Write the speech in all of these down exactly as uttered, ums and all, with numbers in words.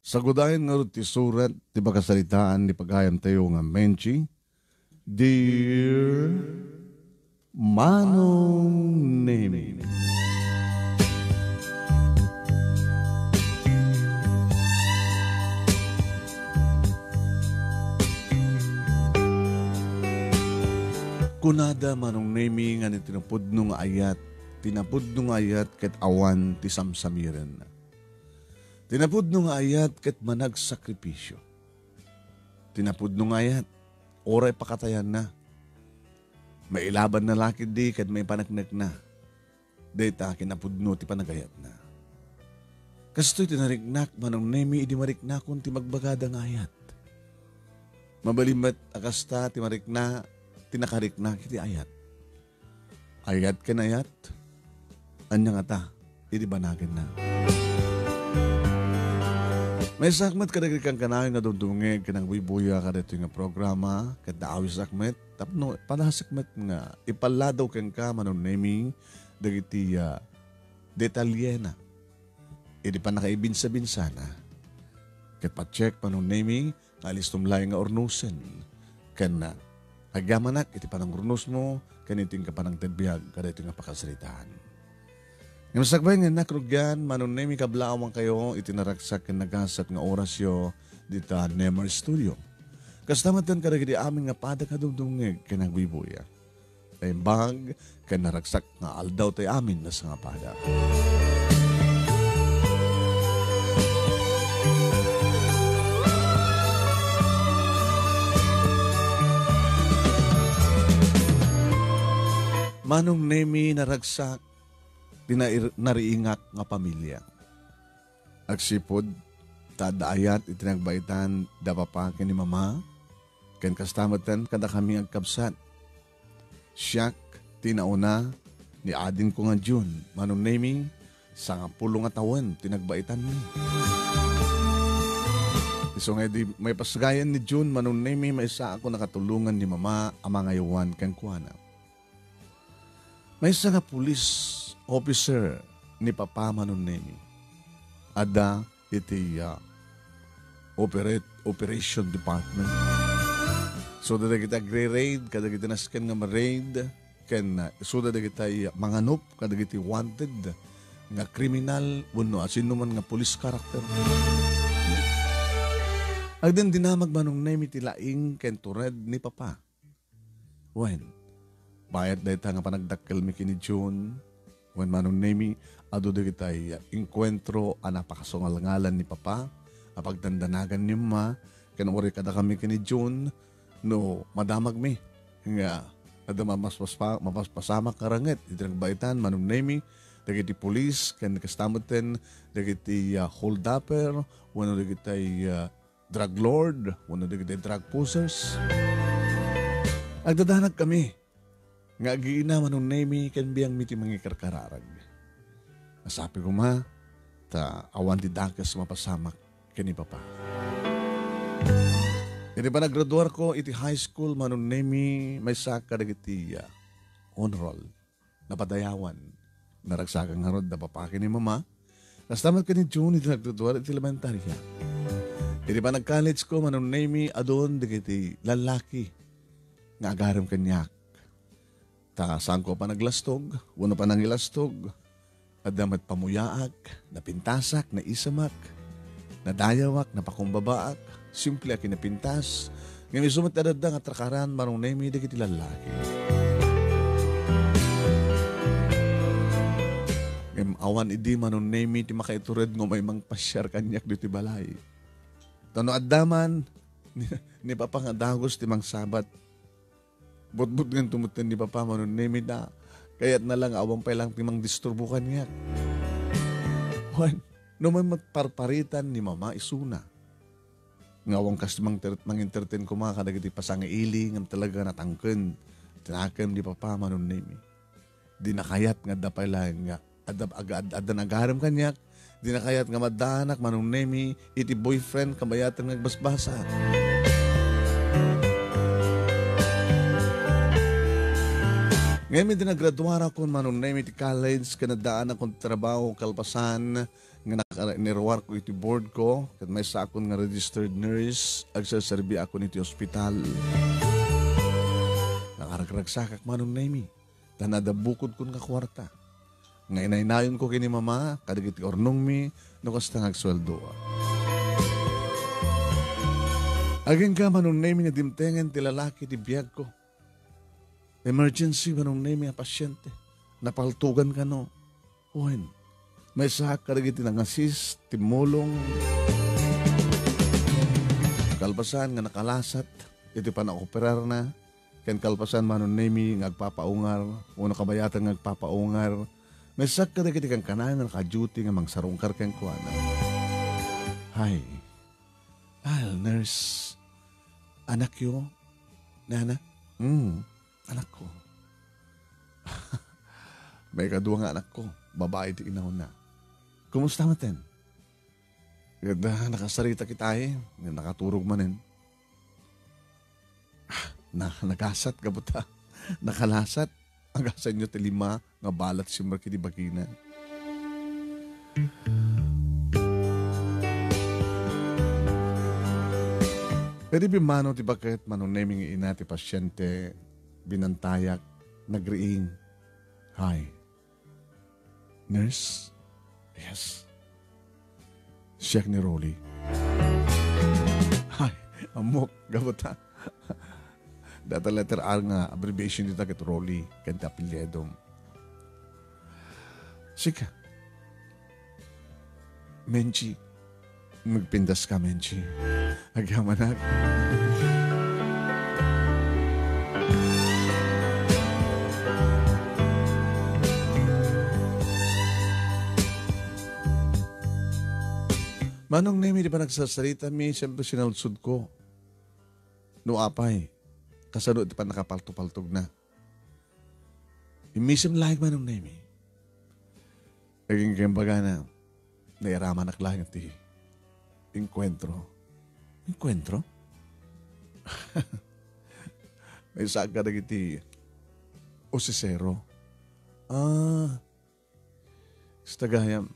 Sagudayen ngarud ti surat ti pakasaritaan ni pagayamtayo nga Menchi, Dear Manong Nemi. Kunada, Manong Nemi, nga ni tinapudno nga ayat, tinapudno nga ayat ket awan ti samsamirenna. Tinapudno nga ayat ket managsakripisio. Tinapudno nga ayat, uray pakatayanna. Mailabanna la ketdi ket maipaneknekna. Dayta kinapudno ti panagayatna. Kastoy ti nariknak, Manong Nemi, idi mariknakon ti magbagada nga ayat. Mabalin met a kasta ti marikna, ti nakariknak iti ayat. Ayat ken ayat, ania ngata idi banagenna? Maysaak met kadagiti kankanayon nga dumdumngeg ken agbuybuya kadaytoy nga programa, ket naawisak met tapno padasek met nga ipalladaw kenka, Manong Nemi, dagiti, ah, detalyena idi pannakaibinsabinsaana. Ket patiek, Manong Nemi, nga alistom laeng nga urnosen ken, ah, agyamanak iti panangurnosmo ken iti inka panangted biag kadaytoy nga pakasaritaan. Ngem sakbay nga innak rugian, Manong Nemi, kablaawangkayo iti naragsak ken nagasat nga orasyo dita Nemer Studio. Kasta met kadagiti amin nga pada nga dumdumngeg ken agbuybuya. Naimbag ken naragsak nga aldaw tay amin a sangapada. Manong Nemi, naragsak ti nair-, nariingak nga pamilia. Agsipud ta adda ayat iti nagbaitan da papa ken ni mama, ken kasta metten kadakami nga agkabsat. Siak ti nauna ni adingko nga June, Manong Nemi, sangapulo nga tawen ti nagbaitanmi. Isu nga idi maipasgayan ni June, Manong Nemi, maysaak a nakatulongan ni mama a mangayawan kenkuana. Maysa nga police officer ni Papa, Manong Nemi. Adda iti, ah, operate-, operation department. So, dagiti agre-raid, kadagiti nasken nga ma-raid, ken, ah, isuda dagiti manganup kadagiti wanted nga kriminal wenno asinoman nga police character. Agdindinamag, Manong Nemi, ti laing ken tured ni Papa. Wen, bayat dayta nga panagdakkelmi ken ni June, wen, Manong Nemi, adu dagitay enkuentro a napakasungalngalan ni Papa a pagdandanagan ni Mama, ken uray kadakami ken ni June, no madamagmi nga adda mapaspaspa-, mapaspasamak nga ranget iti nagbaitan, Manong Nemi, dagiti pulis, ken kasta metten dagiti, ah, holdupper, wenno dagitay, ah, drug lord, wenno dagiti drug pushers. Agdadanag kami nga agiina, Manong Nemi, ken biangmi ti mangikarkararag. Masapul koma ta awan ti dakes mapasamak ken ni Papa. Idi panagraduarko iti high school, Manong Nemi, maysaak kadagiti, ah, honor roll. Napadayawan. Naragsakan ngarud da Papa ken ni Mama. Kasta met ken ni June iti nagduduar iti elementaria. Iti panag-college ko, Manong Nemi, adun dagiti lallaki nga agarem kaniak. Ta saanko a panaglastog, wenno panangilastog, adda met pamuyaak, napintasak, naisemak, nadayawak, napakumbabaak, simple a kinapintas, ngem isu met a dadda nga trakaran, Manong Nemi, dagiti lallaki. Ngem awan idi, Manong Nemi, ti makaitured nga umay mangpasiar kaniak ditoy balay. Ta no adda man, ni, ni Papa nga dagus ti mangsabat, butbutngen to metten ni Papa, Manong Nemi, ta kayatna la nga awan pay lang ti mangdisturbo kaniak. Wen, no may magparparitan ni Mama isuna. Nga awan kas mangter-, mangintertain koma kadagiti pasangaili ngem talaga natangken ti nakem ni Papa, Manong Nemi. Di nakayat nga adda pay laeng nga adda, aga-, ad-, adda nagarem kaniak. Di nakayat nga maddaanak, Manong Nemi, iti boyfriend kabayatan nga agbasbasa. Ngem idi nagraduarakon, Manong Nemi, ti college, ken addaanak ti trabaho kalpasan, nga nakar-, niruarko iti board ko, ket maysaakon nga registered nurse, agserserbiakon iti ospital. Nakaragragsakak, Manong Nemi, ta nadda bukodkon nga kuarta nga inaynayonko ken ni Mama kadagiti urnongmi no kasta nga agsueldo. Agingga, Manong Nemi, nga dimtengen ti lalaki ti biagko. Emergency, Manong Nemi, a pasyente. Napaltogan kano. Wen, maysaak kadagiti nang-assist, timmulong. Kalpasan nga nakalasat iti panaoperarna, ken kalpasan, Manong Nemi, nga agpapaungar, wenno kabayatan nga agpapaungar, maysaak kadagiti kankanayon nga naka-duty nga mangsarungkar kenkuana. Hi. Al, nurse. Anakyo? Nana? Hmm, anakko. Maikadua nga anakko, babai ti inawna. Kumusta manen? Ket, ah, nakasarita kitae, nga nakaturog manen. Ah, na, nagasat, gapu ta. Nakalasat. Agasanyo ti lima nga balat simrek iti bagina. Idi pimmanaw ti baket, Manong Nemi, nga ina ti pasyente, binantayak, nagriing. Hi. Nurse? Yes. Siak ni Rolly. Ay, ammok, gapu ta. Data letter R nga abbreviation dita ket Rolly, ken ti apelyidom. Sika. Menchi. Magpintas ka, Menchi. Agyamanak. Manong Nemi, di ba nagsasalita mi, siyempre sinalsod ko. No apay, kasano ti pannakapalto-paltogna? Immisem laeng, Manong Nemi. Naging kaimbagana, nairamanak laeng ti inkuentro. Inkuentro? Maysaak kadagiti usisero. Ah, kasta gayam.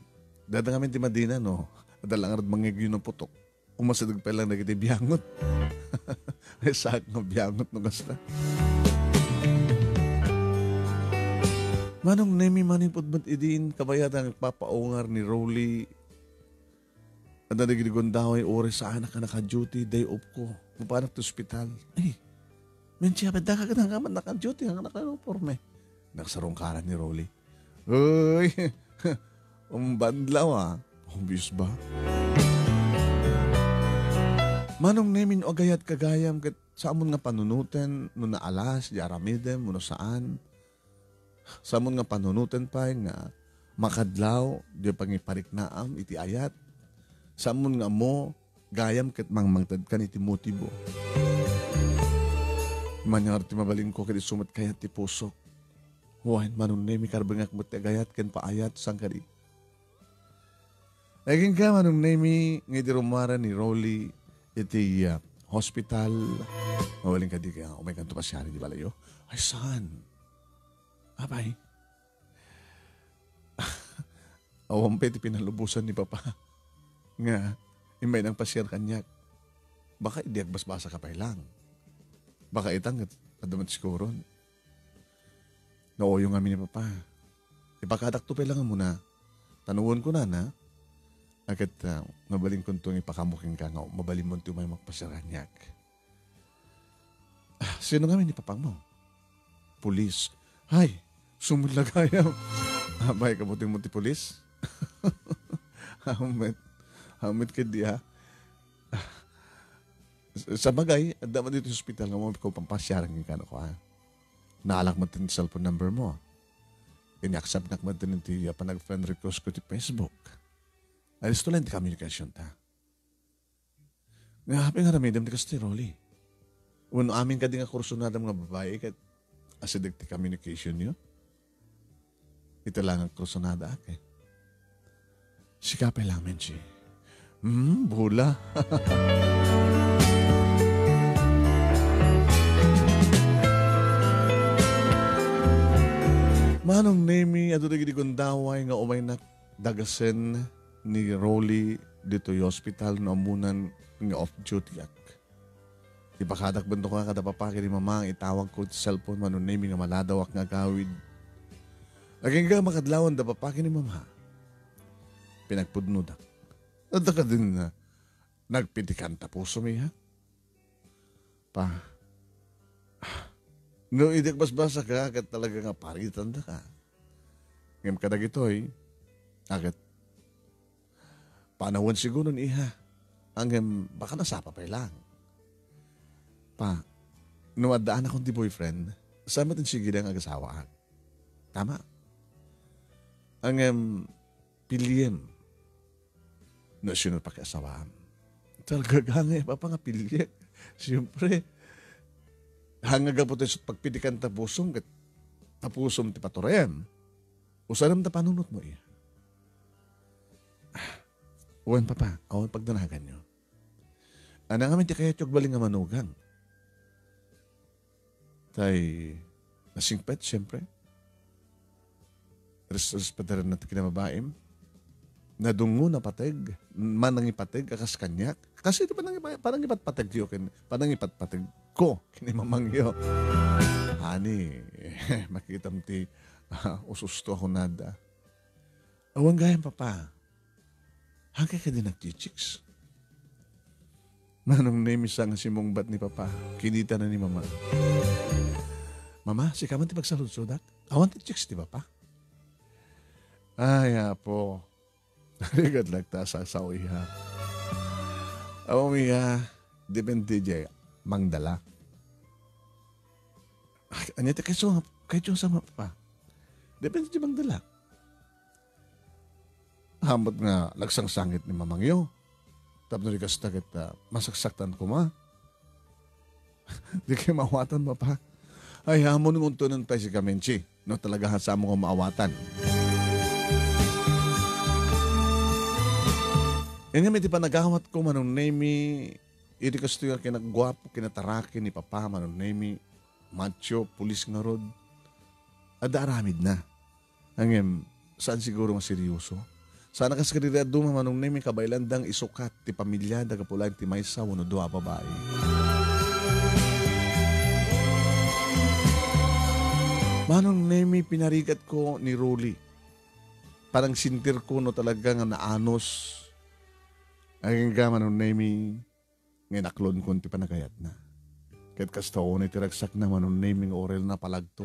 Dada ngamin ti Madina, no? Adda la ngarud mangngegyo no putok. Umasideg pay lang dagiti biangot. Maysaak nga biangot no kasta. Manong Nemi, manipud met idin, kabayatan nga agpapaungar ni Rolly. Adda dagiti gundaway, uray saanak a naka-duty, day off ko. Mapanak ti ospital. Ay, Menchi, apay, daka ket naka-duty, naka-uniforme. Nagsarungkaran ni Rolly. Uy, umbadlaw, ah. Obvious ba? Manong Nemi, no agayat ka gayam, ket saamon nga panunoten no naalas di aramidem wenno saan. Saamon nga panunoten pay nga makadlaw di pangipariknaam iti ayat. Saamon nga ammo gayam ket mangmangtedkan iti motibo. Manyar ti mabalinko ket isu met kayat ti pusok. Wen, Manong Nemi, karbengak met ti agayat ken paayat, saan kadi? Agingga, Manong Nemi, nga idi rummuar ni Rolly iti, ah, hospital. Mabalin kadi nga umaykanto pasiar iti balayyo? Ay, saan? Apay. Awan pay ti pinalubosan ni Papa nga immay nang pasiar kaniak. Baka idi agbasbasa ka pay lang. Baka itang ket adda met siguron. Nauyo ngamin ni Papa. Ipakadakto pay lang muna. Tanuon ko nana. Aket, ah, mabalin kunto nga ipakamo kenka nga mabalin mo ti umay makpasiar kaniak. Ah, sino ngamin ni Papang mo? Pulis. Hay, sumulagayam. Abay, kabuting mo ti pulis? Hammet. Hammet kadi, ah. Sa bagay, adda man dito sa ospital nga mo ko pampasyaran nga kano ko, ha? Naalak mo ti cellphone number mo. Ini-accept nak mo din ti, ah, panag-friend request ko ti Facebook. Alisto lang ti communication ta. Nga, apay nga aramidem ti kasta, Rolly? Wenno amin kadi nga kursunadam nga babai ket asideg ti communication yo? Ita lang nga kursunada, ake. Sika pay lang, Menchi. Hmm, bula. Manong Nemi, adu dagiti gundaway nga umaynak dagasen ni Rolly ditoy hospital no ammonan nga off duty ak. Ipakadak bento ka kada papa ken ni mama nga itawag ko ti cellphone, Manong Nemi, nga maladaw ak nga agawid. Agingga makadlawan da papa ken ni mama. Pinagpudnodak. Adda kadin nga nagpitikan ta pusom, iha? Pa, no idi agbasbasa ka, ket talaga nga paritan da ka. Ngem kadagitoy, aket panawen siguro ni iha. Ngem baka nasapa pay lang. Pa, no addaan akon ti boyfriend, saan met ti sige nga agasawaak. Tama. Ngem, piliem no sino pakiasawaam. Talaga nga, papa, nga piliek. Siyempre, hanga gapu tayo sa pagpitikan ta pusom, ket ta pusom ti paturem. Usarem ta panunot mo iya. Wen, papa, awan pagdanagan nyo. Ana ngamin ti kayatyo agbalin nga manugang? Tay, nasingpet, siyempre. Res-, respetaran na ti kinababaim. Nadungo, napateg, manangipateg, a kas kaniak. Kasi iti panangipa-, panangipatpateg yo ken, panangipatpateg ko ken ni mamang yo. Ani, makitam ti, ah, ususto ako nada. Awan gayam, papa. Hangkay kadi nagchichiks? Manong Nemi sa nga simungbat ni Papa, kinita na ni Mama. "Mama, sika man ti pagsaludsodak? Awan ti chicks ti Papa?" Ay, Apo. Rigat lang ta sa sao, iha. Awan, iha. Depende di mangdala. Ay, anya ti kayso, kayso sa Papa? Depende di mangdala. Haanmo nga nagsangsangit ni mamangyo. Tapno di kasta ket, ah, masaksaktan koma. Di kayo maawatan, Papa. Ay, haanmo nga untunen pay si Kamenchi. No talaga, haanmo nga maawatan. Ngem iti panagawat ko, Manong Nemi, iti kastoy nga kinagguapo, kinataraki ni Papa, Manong Nemi, macho, pulis ngarud. Adda aramidna. Ngem, saan siguro nga seryoso? Saan a kas kadiri a duma, Manong Nemi, kabaelan dang isukat ti pamiliada gapu laeng ti maysa wenno dua a babai. Manong Nemi, pinarigat ko ni Rolly. Parang sintir ko no talaga nga naanos. Agingga, Manong Nemi, nga inaklon kon ti panagayatna. Ket kasta unay ti ragsakna, Manong Nemi, nga uray la napalagto.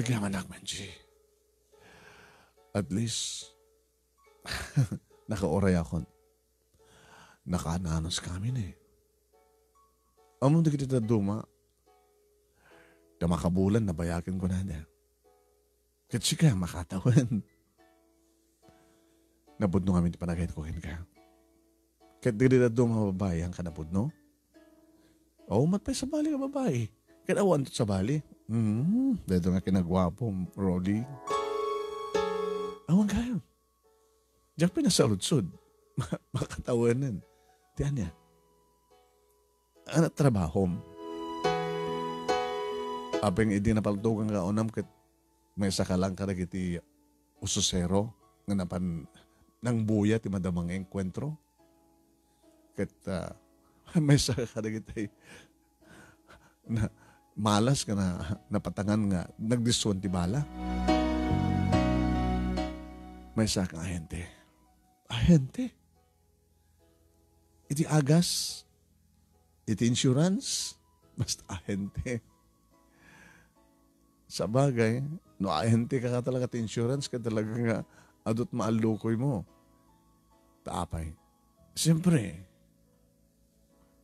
Nagyamanak, Menchi. At least, nakaurayakon. Nakaananos kami ni. Ammom dagiti dadduma, ta makabulan, nabayaken kunada. Ket sika, makatawen. Napudno ngamin ti panagayat ko kenka. Ket dagiti dadduma a babai, haanka napudno? Awan met pay sabali nga babai. Ket awan sabali. Hmm, daytoy nga kinaguapo, Rolly. Awan kayo. Diak pinasaludsod. Makatawenen. Ti ania? Ania trabahom? Apay nga idi napaltogan ka unam ket maysa ka lang kadagiti ususero nga napan nangbuya ti madama nga engkuentro. Ket, ah, maysa ka kadagiti na, malas nga na, napatangan nga nagdissuan ti bala. Maysa ka ahente. Ahente. Iti agas, iti insurance, basta ahente. Sabagay, no ahente ka talaga ti insurance, ket talaga nga adut maallukoy mo. Ta apay? Siyempre,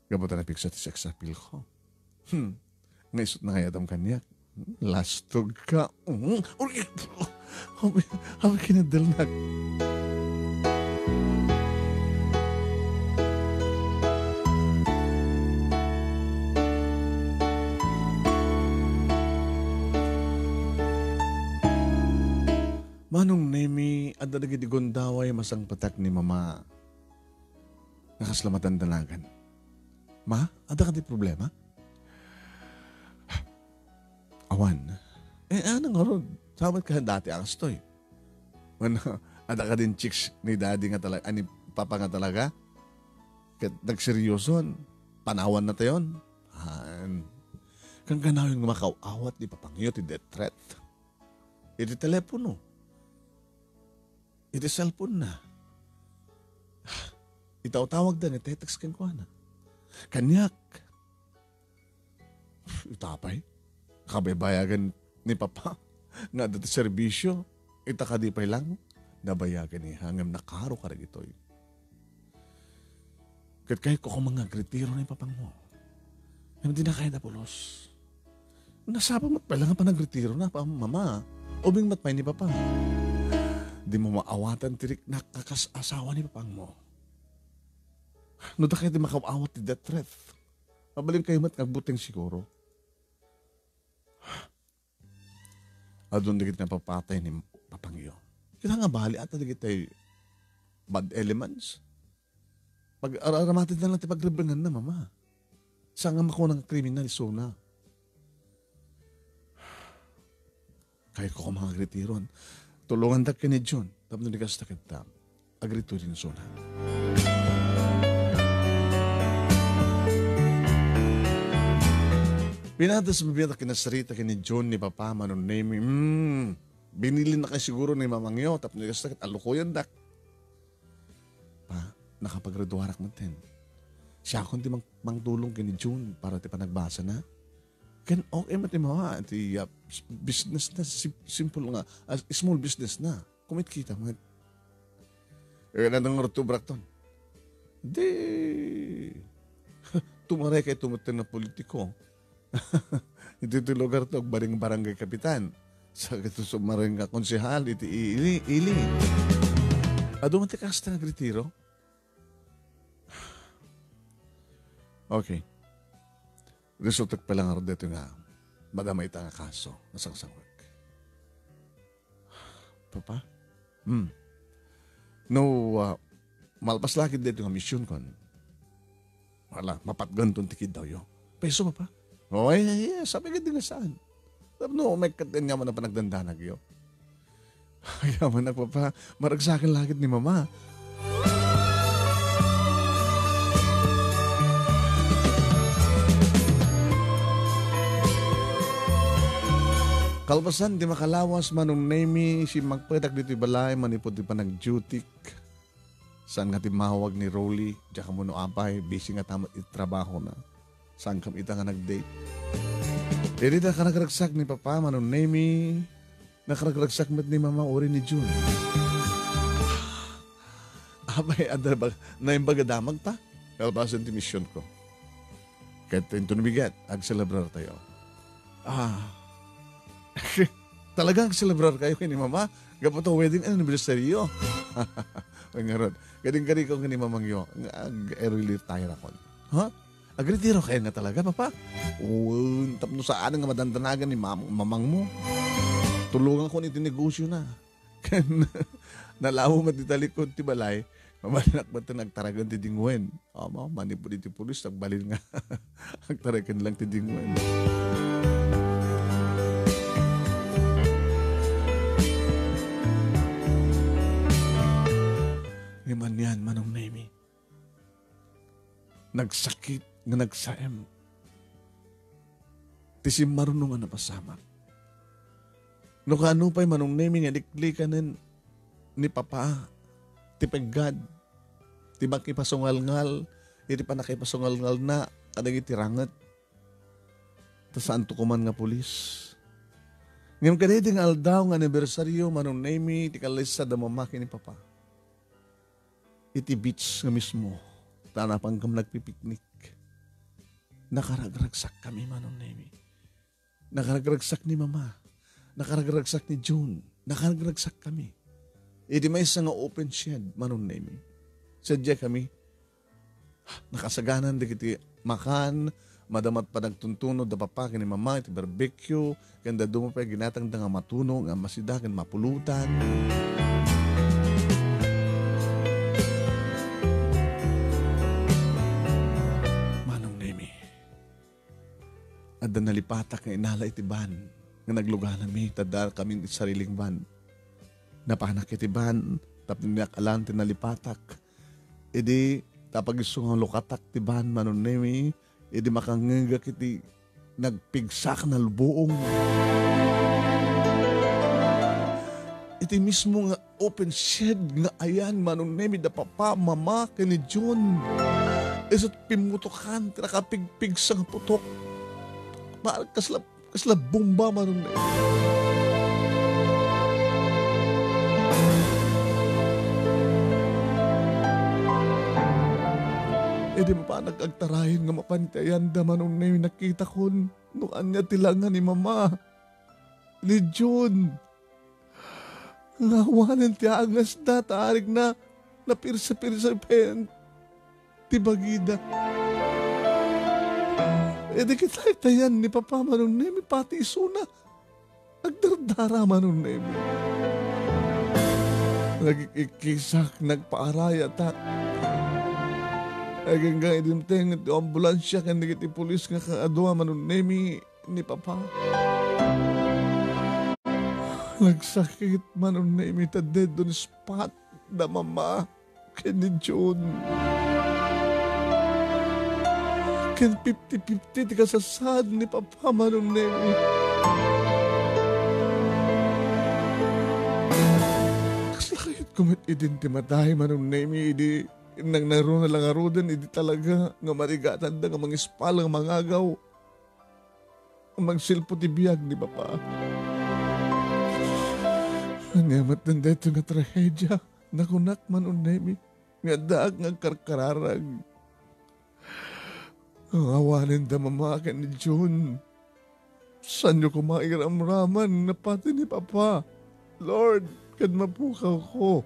gapu ta napigsa ti sex appeal ko. Hmm. Nga isut na kayat am kaniak. Lastog ka. Mm. Uy, habi, habi kinadalnak. Manong Nemi, adda dagiti gundaway masangpetak ni Mama. Nga kasla matandalagan. Ma, adda kadi problema? Awan. Eh, ano nga ron? Samat ka dati a kastoy. Ano, Adda kadin chicks ni daddy nga talaga, ani, papa nga talaga? Ket nagseryoson, panawan na tayon. Han. Kan kanayon nga makaw-awat ni papangyo ti death threat. Iti telepono. Iti cellphone na. Itawtawag da nga text kenkuana. Kaniak. Ita pay, kabaybayagan ni Papa nga adda ti serbisyo. Ita kadi pay lang, nabayagan ni ha, ngem nakaro kadagitoy. Ket kayatko koma nga agretiro ni Papangmo. Ngem dina kayat a pulos. Nasapa met pay lang a panagretiro na, pa, Mama. Ubing met pay ni Papa. Dimo maawatan ti riknak a kas-asawa ni Papangmo. No dakay ti makaw-awat ti death threat. Mabalin kayo met nga agbuteng siguro. Adun dagiti napapatay ni Papangyo. Kita nga bali, ata dagiti bad elements. Pag ar-, aramati na lang ti pagrebengan na, Mama. Sa nga makuna nga kriminal, isuna. Kayatko koma nga agretiron. Tulongandak ken ni Jun. Tapno di kasta kenta. Agritoy ti insuna. Pinadas mabiit a kinasarita ken ni Jun ni Papa, Manong Nemi. Hmm. Binilin na kay siguro ni Mamangyo. Tapno di kasta ket alukoyandak. Pa, nakapagreduarak metten. Siakon ti mang-, mangtulong ken ni Jun para ti panagbasana. Ken okay met ni Mama, ti, ah, business na, sim-, simple nga, ah, small business na. Kumitkita met. Eh, nanang rutubrak ton. Di, tumaray kay tumuteng nga politiko. Iti ti lugar to, agbaling barangay kapitan. Sa kito sumaring nga konsehal, iti ili, ili. Adu man ti kasta nga agretiro? Okay. Resultak pa lang dito nga madama ita nga kaso, nasangsangwek. Papa? Hmm. No, ah, malpas lagi dito nga mission kon. Wala, mapatgan ton tikid daw yo. Peso, Papa? Oh, ay, ay, ay, sabi ka din nga saan? Tapno, may katyan nga man ang panagdandanag yo. Kaya man, Papa, maragsakan lagi ni Mama. Kalpasan ti makalawas, Manong Nemi, simmagpetak ditoy balay, manipud ti panagdutik. Saan nga timmawag ni Rolly, diak ammo no apay, busy nga tamat iti trabahona. Saan kam ita nga nag-date? Idi nakaragragsak ni Papa, Manong Nemi, nakaragragsak met ni Mama, uri ni Jun. Apay, adda ba, naimbag a damag pa? Kalpasan ti mission ko. Ket inton bigat, agselebrar tayo. Ah. Talagang agselebrar kayo ken ni Mama? Gapu ta wedding anniversary yo. Ngarud, kading-kadi ko ken ni Mamang yo, nga ag-, early retire akon. Ha? Agretiro kayo nga talaga, Papa? Wen, tapno saan nga madandanagan ni mam-, mamang mo. Tulungan ko iti negosyo na. Ken nalawa met ita likod ti balay, mabalin met ti nagtaragan ti dingwen. Ama, manipud iti pulis, nagbalin nga agtaragan lang ti dingwen. Ngem anian, Manong Nemi, nagsakit nga nagsaem ti simmaruno nga napasamak. No kaano pay, Manong Nemi, nga iniklikanen ni Papa ti peggad, ti makipasungalngal iti pannakaipasungalngalna kadagiti ranget. Ta saanto koman nga pulis. Ngem kadaydi nga aldaw nga anibersaryo, Manong Nemi, ti kallisaw da Mama ken ni Papa iti beach nga mismo, ta napankam nagpipiknik. Nakaragragsakkami, Manong Nemi. Nakaragragsak ni Mama. Nakaragragsak ni June. Nakaragragsakkami. Iti maysa nga open shed, Manong Nemi. Sadiakami, nakasaganan dagiti makan, madama ti panagtuntuno da Papa ken ni Mama iti barbecue, ken dadduma pay ginatangda nga matuno, nga masida, ken mapulotan. Manong Nemi, adda nalipatak nga inala iti van nga nagluganami, ta adda kami iti sariling van. Napanak iti van, tapno niak alan ti nalipatak. Idi ta pagisso nga lukatak ti ban, Manong Nemi, idi makangngegak iti nagpigsak na lubuong. Iti mismo nga open shed nga ayan, Manong Nemi, da Papa, Mama, ken ni Jun. Isu ti pimmutokan ti nakapigpigsa nga putok. Parang kasla, kasla bomba, Manong Nemi. Idi mapanak agtarayen nga mapan iti ayanda, Manong Nemi, nakitakon no ania ti langa ni Mama, ni Jun. Nga awanen ti angasda, ta arigna, napirsa-pirsa pen ti bagida. Idi kitaytayan ni Papa, Manong Nemi, pati isuna, agdardara, Manong Nemi. Nagikikkisak, nagpaarayatak. Agingga idimteng ti ambulansya ken dagiti pulis nga kaadua, Manong Nemi, ni Papa. Nagsakit, Manong Nemi, ta dead on spot da Mama ken ni Jun. Ken fifty fifty ti kasasaad ni Papa, Manong Nemi. Kasla kayat ko met idin ti matay, Manong Nemi, idi nangnaruna la ngaruden idi talaga nga marigatanda nga mangispal nga mangagaw. Magsilpo ti biag ni Papa. Ania met daytoy nga trahedia? Nakunak, Manong Nemi, nga addaak nga agkarkararag. Awanen da Mama ken ni Jun. Saanyo koma iramraman napati ni Papa? Lord, ket mapukawko.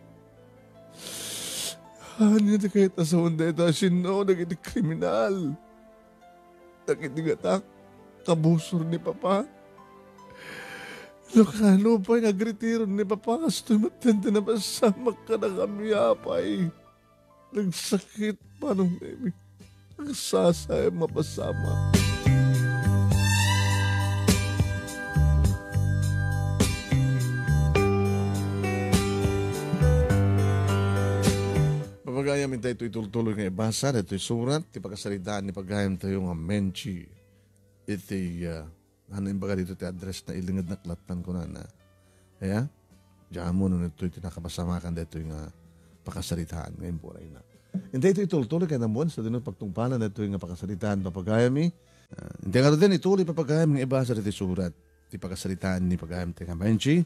Ania ti kayat a sawen dayta a sinno dagiti kriminal? Dagiti gatak, kabusor ni Papa. No kaano pay nga agretiron ni Papa, kastoy met ti napasamak kadakami, apay. Nagsakit, Manong Nemi. Agsasay a mapasamak. Papagayam, intay toy tultuloy nga ibasa daytoy surat ti pakasaritaan ni pagayamtayo nga Menchi iti, ah, ano imbaga dito ti address na ilinged na klatan ko na na. Aya? Diamo no ditoy ti nakapasamakan daytoy nga pakasaritaan nga impuray na. Intay toy tultuloy kay namuan sa dino pagtungpalan daytoy nga pakasaritaan, papagayami. Ah, intay nga din ituloy, papagayam, nga ibasa daytoy surat ti pakasaritaan ni pagayam ti nga Menchi.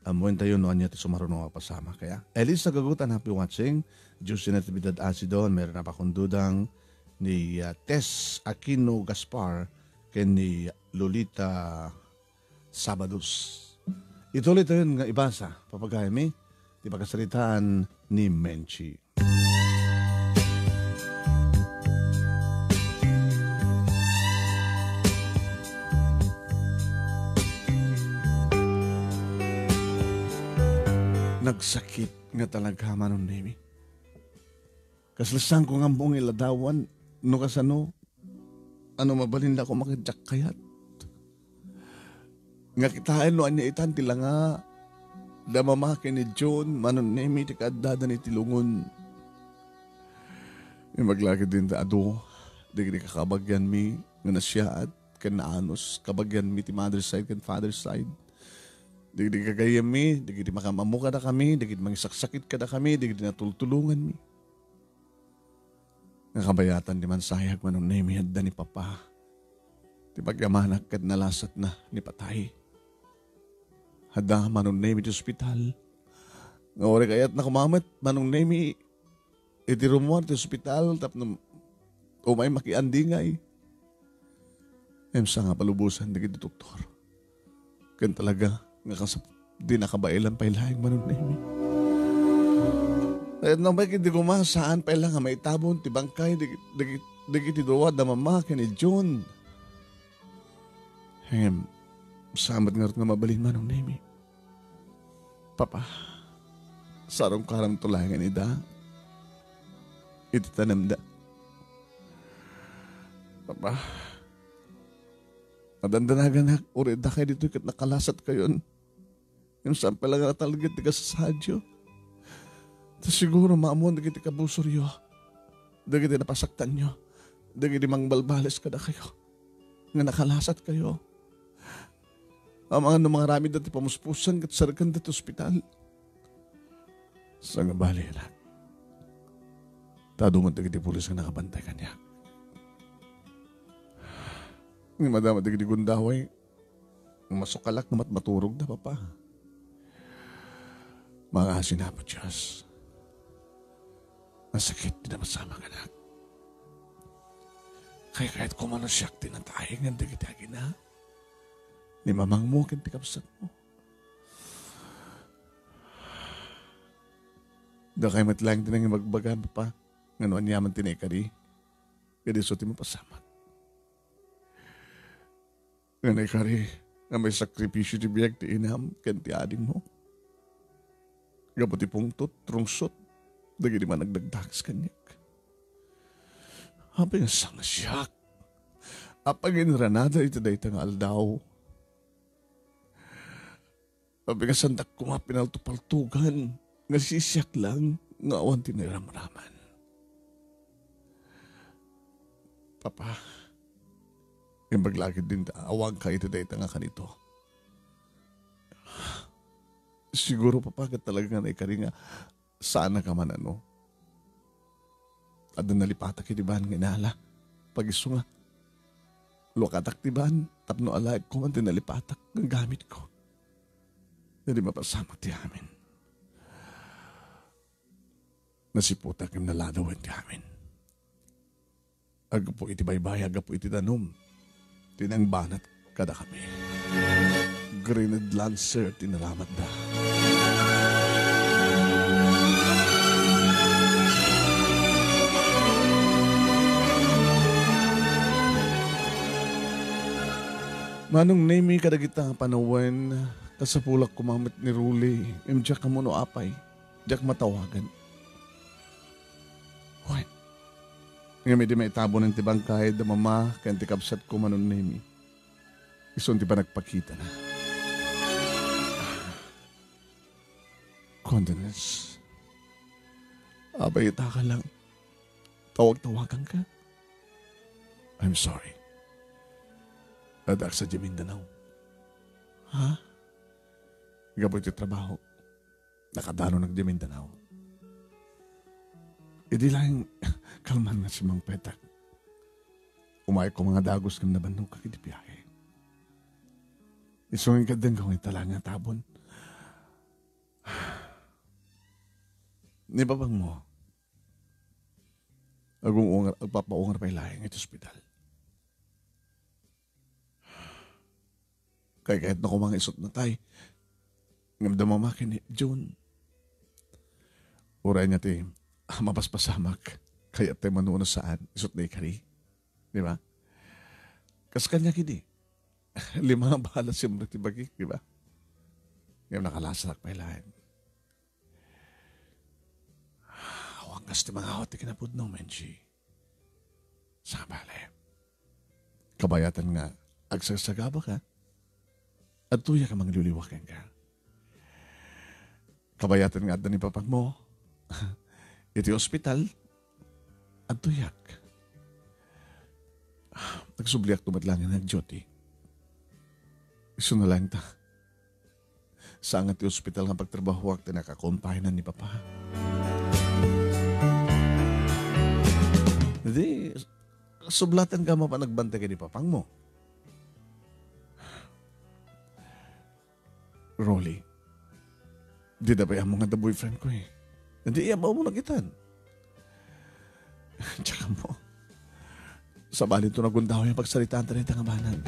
Ammoentayo no ania ti sumaruno nga pasama. Kaya, Elisa Gagutan, happy watching. Justina Trinidad Asidon, Mary Napakundudang, ni, ah, Tess Aquino Gaspar, ken ni Lolita Sabados. Ituloy tayo nga ibasa, papagayami, ti pakasaritaan ni Menchi. Nagsakit nga talaga, Manong Nemi. Kasla saanko nga ammo nga iladawan no kasano, ano mabalin la koma ket diak kayat. Nga kitaen no ania itan ti langa da Mama ken ni Jun, Manong Nemi, ti kaaddada iti lungon. Imbag la ketdin ta adu dagiti kakabagianmi nga nasayaat ken naanus, kabagianmi ti mother side ken father side. Dagiti gagayyemmi, dagiti makaam-ammo kadakami, dagiti mangisaksakit kadakami, dagiti natultulonganmi. Nga kabayatan ti mansayag, Manong Nemi, adda ni Papa. Ti pagyamanak ket nalasatna ni patay. Adda, Manong Nemi, ti ospital. Nga uray kayatna koma met, Manong Nemi, iti rummuar ti ospital tapno umay makiandingay. Ngem sa nga palubosan dagiti doktor. Ken talaga nga kas-, di nakabaelan pay laeng, Manong Nemi. Ket no, may di koma, saan pay la nga maitabon ti bangkay dagi-, dagi-, dagiti dua da Mama ken ni Jun. Ngem, saan met ngarud nga mabalin, Manong Nemi. Papa, sarungkaranto laengen ida iti tanemda. Papa, nadandanaganak, uray dakay ditoy ket nakalasatkayon. Ngem saan pay la nga natalged ti kasasaadyo. Ta siguro maammoan dagiti kabusoryo, dagiti napasaktanyo, dagiti mangbalbales kadakayo, nga nakalasatkayo. Amangan no mangaramidda ti pamuspusan ket sarkanda ti ospital. Sangabali, anak. Ta adu met dagiti pulis nga nakabantay kaniak. Ngem adda met dagiti gundaway, masukalak nga matmaturogda, Papa. Mangaasin, Apo Dios. Nasakit ti napasamak, anak. Kaykayatko man a siak ti nataengan dagiti agina ni mamangmo ken ti kabsatmo. Dakay met laeng ti nangibagbaga, Papa, nga no aniaman ti naikari, ket isu ti mapasamak. Nga naikari nga maisakripisio ti biag ti inam ken ti adingmo. Gapu ti pungtot, rungsot, dagiti managdagdagis kaniak. Apay nga sangasiak a panginranada iti dayta nga aldaw. Apay nga saandak koma pinaltopaltogan nga sisiak lang nga awan ti nairamraman. Papa, imbag la ketdin ta awanka iti dayta nga kanito. Siguro, Papa, ket talaga nga naikari nga saannak a man-ano. Adda nalipatak iti ban nga inala. Pag-isu nga, luakatak ti ban tapno alaekko man ti nalipatak nga gamitko. Idi mapasamak ti amin. Nasiputak ngem naladawen ti amin. Aggapu iti baybay, aggapu iti danum, ti nangbanat kadakami. Grenade Lancer ti naramatda. Manong Nemi, kadagita nga panawen, kasapulak koma met ni Rolly, ngem diak ammo no apay, diak matawagan. Wen, ngem idi maitabonen ti bangkay da mama ken ti kabsatko, Manong Nemi, isun ti panagpakitana. Condolence. Apay, itaka lang. Tawag-tawaganka. I'm sorry. Addaak sadiay Mindanao. Ha? Gapu iti trabaho, nakadanonak diay Mindanao. Idi laeng kalman nga simmangpetak, umayko nga dagus ngem nabannogak iti biahe. Isu nga inkadengko nga ita laeng nga tabon. Ni papangmo, agung-ungar, agpapaungar pay laeng iti ospital. Kaykayatna koma nga isut' natay. Ngem da mama ken ni June. Uray ania ti mapaspasamak, kayat tay mano no saan, isut' naikari. Di ba? Kas kaniak idi, lima nga bala siempre ti bagik, di ba? Ngem nakalasak pay laeng. Awan kas ti mangawat ti kinapudno, Menchi. Sabali. Kabayatan nga agsagsagabaka, adtoyak a mangliwliwa kenka. Kabayatan nga adda ni papangmo iti ospital, adtoyak. Nagsubliakto met laeng nga nag-duty. Isu na laeng ta. Saan nga ti ospital nga pagtrabahoak ti nakakonfinan ni Papa. Di, sublatan ka mapan agbantay ken ni papangmo. Rolly, di da pay ammo nga adda boyfriend ko eh. Di, iya ba mo nakitan? Tsaka mo. Sabali to nagundaw yung pagsaritaan tayo nga banag.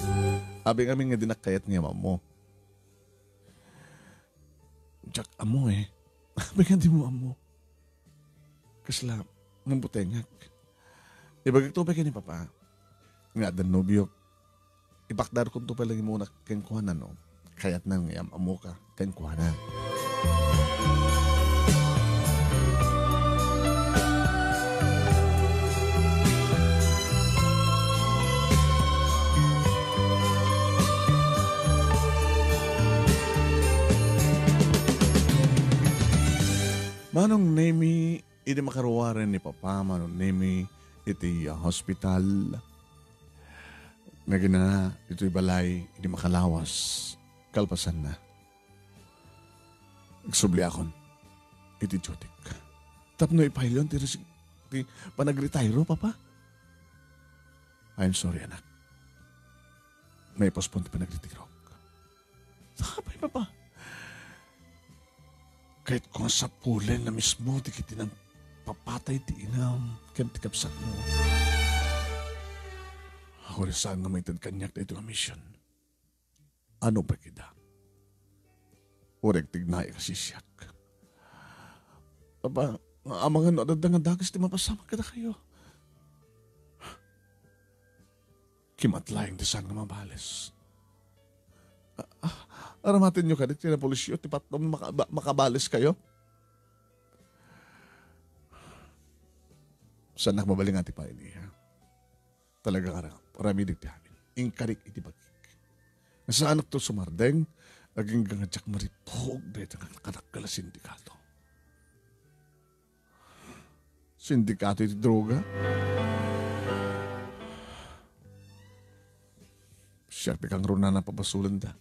Abi ngamin nga di nakayat nga ammo. Diak ammo eh. Apay nga dimo ammo? Kasla, mabutengak. Ibagakto pay ken ni Papa nga adda nobiok. Ipakdarkonto pay laeng muna kenkuana no kayatna nga am-ammoka kenkuana. Manong Nemi, idi makaruaren ni Papa, Manong Nemi, iti, ah, hospital, naginana itoy balay, idi makalawas, kalpasanna. Agsubliakon iti duty-k. Tapno ipailion ti resi-, ti panagretiro, Papa. I'm sorry, anak. Maipospon ti panagretirok. Apay, Papa? Kayatko nga sapulen a mismo dagiti nangpapatay ti inam ken ti kabsatmo. Aguray saan nga maited kaniak daytoy nga mission. Ano pay kida? Uray agtignaek a sisiak. Papa, nga amangan no adda nga dakes ti mapasamak kadakayo. Kimatlaeng ti saan nga mabales. Ah, ah, aramatenyo kadi ti napulisyo ti patno maka-, ba-, makabales kayo? Saannak mabalin nga ti paini, ha? Talaga nga ra-, ramidek ti amin. Inkarik iti bagik. Saanakto sumardeng, agingga nga diak maripuog dayta nga kadakkel a sindikato. Sindikato iti droga? Siak ti kangrunaan a pabasolenda.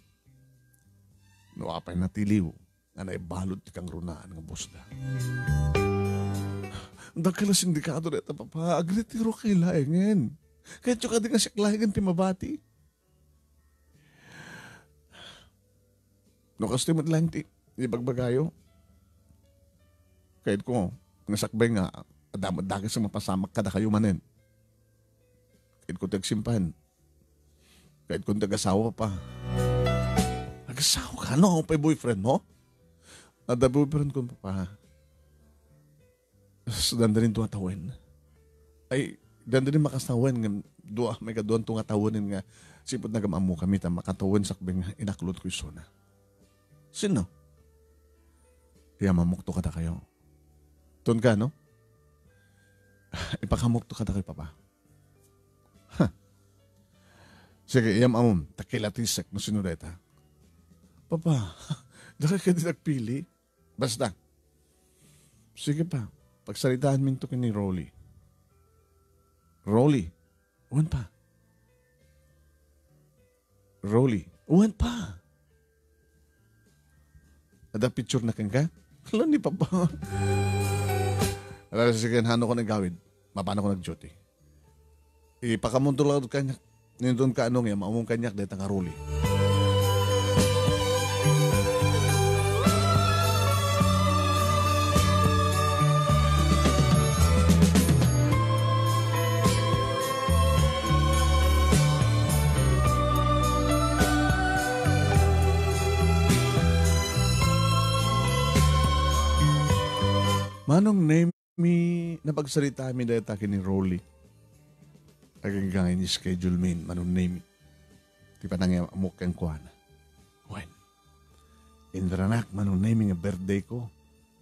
No apay natiliw nga naibalud ti kangrunaan nga bosda. Dakkel a sindikato dayta, Papa. Agretiro kay laengen. Kayatyo kadi nga siak laengen ti mabati? No kastoy met laeng ti ibagbagayo, kayatko nga sakbay nga adda met dakes a mapasamak kadakayo manen. Kayatko ti agsimpan. Kayatko ti agasawa, Papa. Agasawa ka? No, pay boyfriend mo? Adda boyfriend ko, Papa. Sa dandanin dua tawen. Ay, dandanin makasawen nga dua, may kaduan to nga tawenin nga sipud nagam-ammo kami ta makatawen sakbay nga inaklod ko isuna. Sino? Iyam-ammok to kadakayo. Ton ka, no? Ipakaamok to kadakayo, Papa. Ha. Sige, iyam-ammom, ta kilatisek no sino dayta. Papa, dakay kadi nagpili. Basta. Sige pa, pagsaritaanminto ken ni Rolly. Rolly, wen pa. Rolly, wen pa. Adda picture na kenka? Hala ni Papa. Ala, sige, hano ko nagawid? Mapano ko nag-duty? Ipakaammonto laeng kaniak. Nindon ka, Anong, ya, maamong kaniak dayta nga Rolly. Manong Nemi, napagsaritami dayta ken ni Rolly. Agingga nga in-schedule min, Manong Nemi, ti panangiam-ammok kenkuana. Wen, inranak, Manong Nemi, nga birthday ko.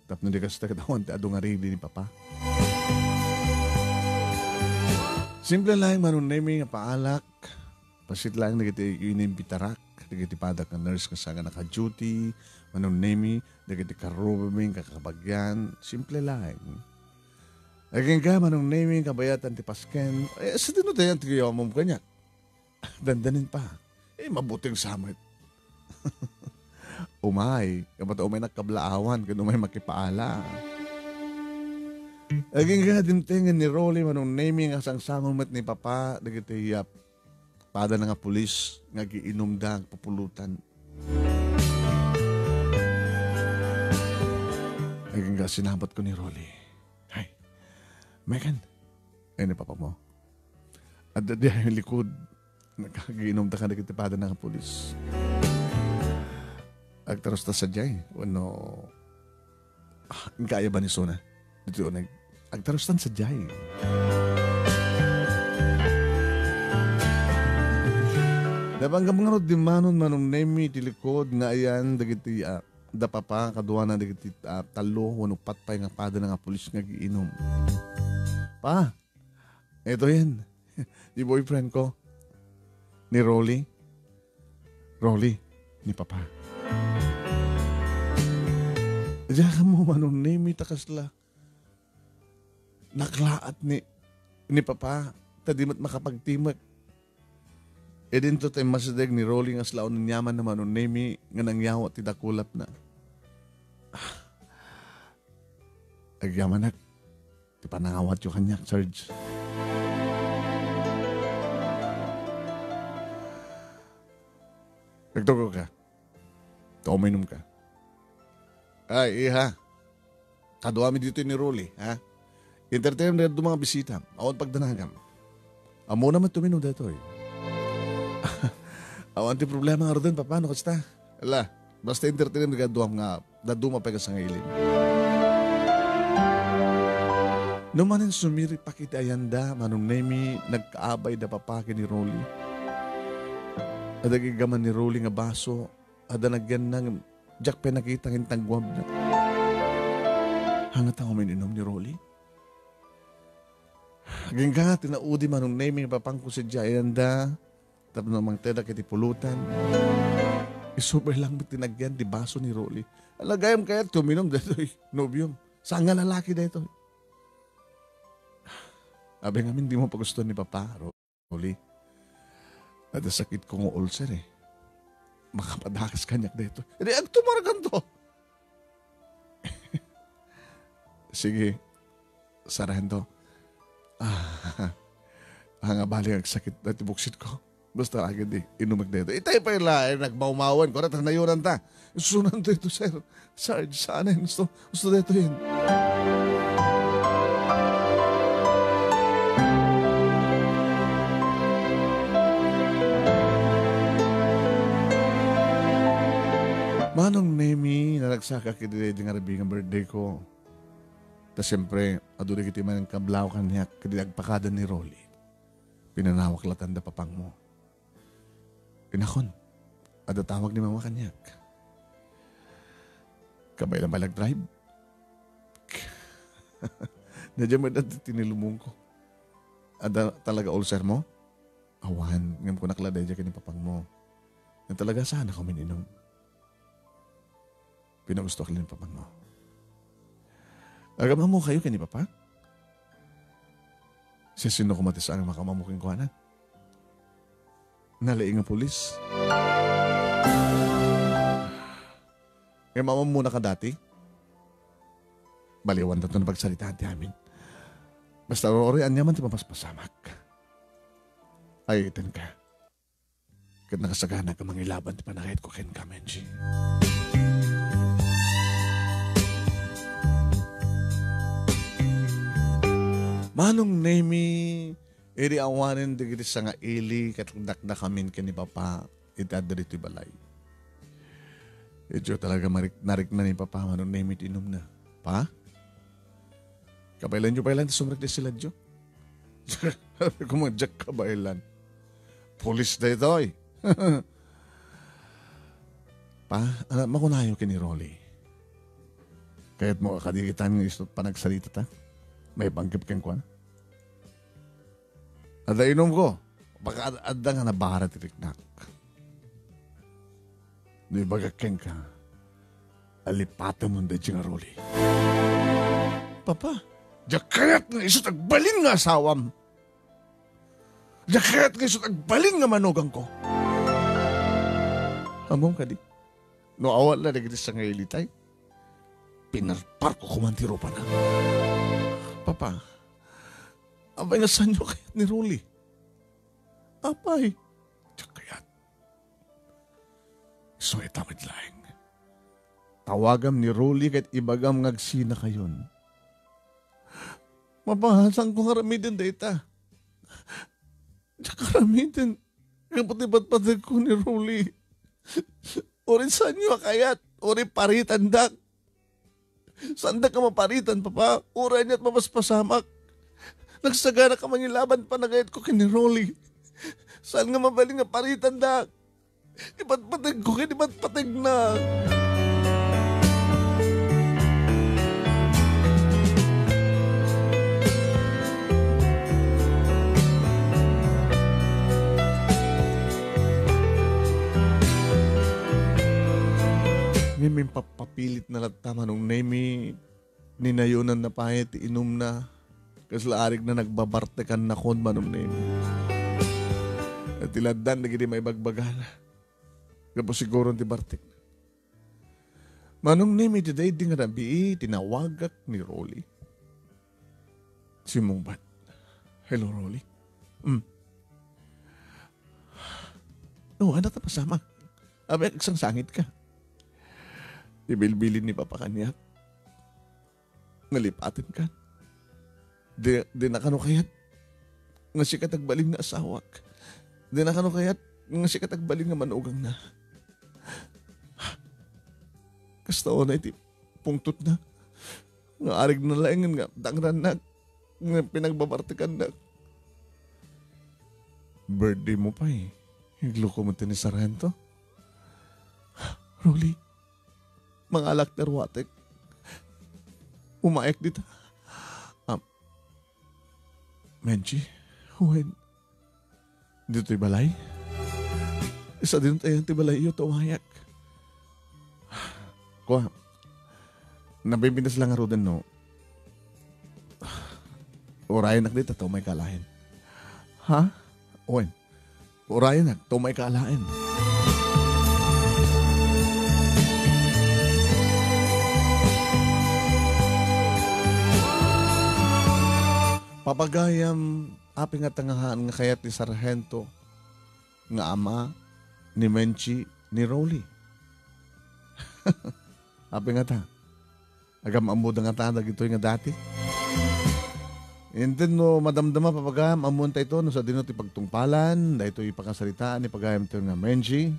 Tapno di kasta ket awan ti adu nga ready ni Papa. Simple laeng, Manong Nemi, nga paalak. Bassit laeng dagiti inimbitarak, dagiti padak nga nurse nga saan nga naka-duty, Manong Nemi, dagiti karrubami nga kakabagian, simple laeng. Agingga, Manong Nemi, kabayatan ti pasken, eh, sadino tayan ti gayamom kaniak? Dandanin pa. Eh, mabuting sa met. Umay, kabat umay nagkablaawan, ken umay makipaala. Agingga, dimtengen ni Rolly, Manong Nemi, nga sangsangon met ni Papa, dagiti, ah, padana nga pulis, nga agiinumda, agpupulutan. Agingga, sinabot ko ni Rolly. Hay, Megan, ay ni Papa mo. Adda diay likod. Nakagiinom ta kadagiti padana nga pulis. Agtarusta sadiay, wenno, ah, inkaya ba ni Sona? Ditoy uneg. Agtarustan sadiay. Napanggap ngarud dimmanon, Manong Nemi, ti likod nga ayan dagiti, ah, da Papa, kaduana dagiti, ah, tallo wenno uppat pay nga padana nga pulis nga agiinom. Pa, ito yan. Di boyfriend ko. Ni Rolly. Rolly, ni Papa. Diak ammo, Manong Nemi, ta kasla naklaat ni, ni Papa, ta di met makapagtimek. Idinto ti immasideg ni Rolly nga aslaw ni Nyaman a Manong Nemi nga nangyawat ti dakulapna. Agyamanak ti panangawatyo kaniak, Sarge. Nagtugaw ka. Ta uminom ka. Ay, iha. Kaduami ditoy ni Rolly, ha? Entertainem daytoy nga bisita. Awan pagdanagam. Ammona met ti uminom daytoy. Awan ti problema ngaruden, Papa, no kasta? Ala, basta entertainem dagiti kaduam nga dadduma pay kas nga ilim. No manen sumiripak iti ayanda, Manong Nemi, nagkaabay da Papa ken ni Rolly. Adda iggaman ni Rolly nga baso, adda nagyanna ngem diak pay nakita nga intanguabna. Ania ta umin-inom ni Rolly? Agingga ti naudi, Manong Nemi, nga Papangko sadiay ayanda tapno mangtedak iti pulutan. Isu pay laeng met ti nagyan ti baso ni Rolly. Ala, gayyem kayat ti uminom daytoy nobiom. Saan nga lalaki daytoy? Abay ngamin, dimo pagustuan ni Papa, Rolly. Adda sakitko nga ulcer, eh. Makapadakas kaniak daytoy. Idi agtumarganto. Sige, saraento. Ah, nga bali nga agsakit daytoy buksitko. Basta agidi, inumek daytoy. Itay pay laeng nagmawmawen, kunak ta nayunan ta. Isunanto ito, sir. Sarge, saan a gusto? Gusto daytoy. Manong Nemi, naragsakak idi, idi nga rabii nga birthday ko. Ta siempre, adu dagiti mangkablaw kaniak, idi agpakada ni Rolly. Pinanawak lattan da Papangmo. Inakon, adda tawag ni Mama kaniak. Kabaelan pay la agdrive? Nadya met dayta tinilumongko. Adda talaga ulcermo? Awan, ngem kunak la daydiay ken ni Papangmo. Ngem talaga, saanka umin-inom? Pinagustoak la ni Papangmo. Agam-ammokayo ken ni Papa? Siasino koma ti saan nga makam-ammo kenkuana? Nalaing nga pulis. Ngem am-ammonaka dayta? Baliwantato nga pagsaritaan ti amin. Basta, uray, ania man ti mapaspasamak, ay-ayatenka. Ket nakasagana a mangilaban ti panagayatko kenka, Menji. Manong Nemi, idi awanen dagiti sangaili ket dakdakamin ken ni Papa iti adda ditoy balay. Idiay talaga marik-, narikna ni Papa, Manong Nemi, ti inumna. Pa? Kabaelanyo pay laeng ti sumrek ti siladyo. Sabi ko, "Madiak kabaelan. Pulis daytoy." Pa, anak, makunayo ken ni Rolly. Kayatmo a kadikitan nga isu ti panagsaritata? Maipanggep kenkuana? Adda inumko. Baka ad-, adda nga nabara ti riknak. No ibagak kenka, alipatemon daydiay nga Rolly. Papa, diak kayat nga isu ti agbalin nga asawam. Diak kayat nga isu ti agbalin nga manugangko. Ammom kadi, no awan la dagiti sangailitay, pinarparko koman ti rupana. Papa, apay nga saanyo kayat ni Rolly? Apay, diak kayat. Isu ita met laeng. Tawagam ni Rolly ket ibagam nga agsinakayon. Papa, saanko nga aramiden dayta? Diak aramiden. Gapu ti patpategko ni Rolly. Uray saanyo a kayat, uray paritandak. Saandak a maparitan, Papa. Uray ania't mapaspasamak. Nagsagana ka mangilaban panagayatko ken ni Rolly. Saan nga mabalin nga paritandak? Ipatpategko ken ipatpategna. Ngem Pappapilitna latta, Manong Nemi, ninayonanna pay ti inumna. Kasla arigna nagbabartekannakon, Manong Nemi. Ket ti laddan dagiti maibagbagana. Gapu siguron ti bartekna. Manong Nemi, iti daydi nga rabii, tinawagak ni Rolly. Simmungbat. "Hello, Rolly." "Mm." "No, ania ti pasamak? Apay, agsangsangitka?" "Ti bilbilin ni Papa kaniak nga lipatenkan. Di, dina kano kayat nga sika ti agbalin nga asawak. Dina kano kayat nga sika ti agbalin nga manugangna. Kasta unay ti pungtotna nga arigna laengen nga dangrannak nga pinagbabartekannak." "Birthday mo pay. Igluko mo ti ni Sargento." "Rolly, mangalak ti aruatek. Umayak dita." "Ah, Menchi, wen, ditoy balay? Sadino ti balayyo ta umayak?" "Kua, nabibinas lang ngaruden no. Urayanak dita ta umayka alaen." "Ha? Wen, urayanak ta umayka alaen." Papagayam, apay ngata nga haan nga kayat ni Sargento nga ama ni Menchi ni Rolly? Apay ngata? Agam-ammoda ngata dagitoy nga dati? Inted no madamdama, papagayam, ammontayto no sadino ti pagtungpalan daytoy pakasaritaan ni pagayamtayo nga Menchi.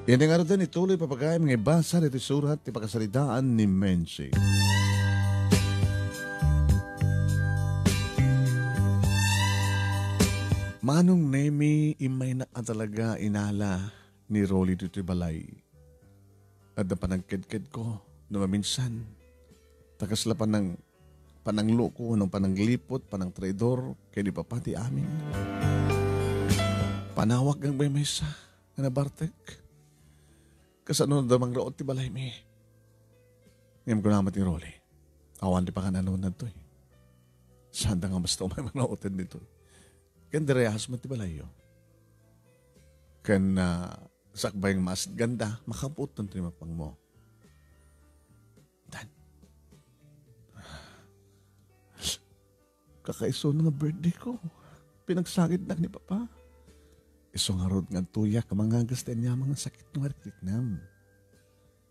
Iti ngaruden, ituloy, papagayam, nga ibasa ditoy surat ti pakasaritaan ni Menchi. Manong Nemi, immaynak a talaga inala ni Rolly ditoy balay. Adda panagkedkedko no maminsan. Ta kasla panang-, panangloko wenno panangliput, panangtraidor ken ni Papa ti amin. Panawak nga agmaymaysa nga nabartek. Kasano da mangruot ti balaymi? Ngem kunana met ni Rolly, awan ti pakan-anona ditoy. Saanda nga basta umay mangruoten ditoy. Ken dirayas met ti balayyo. Ken, ah, sakbay nga maasitganda, makapuotten ti mapangmo. Dan. Kakaisuna nga birthday ko. Pinagsakitnak ni Papa. Isu ngarud nga adtoyak a mangagas ti aniaman nga sakit nga mariknam.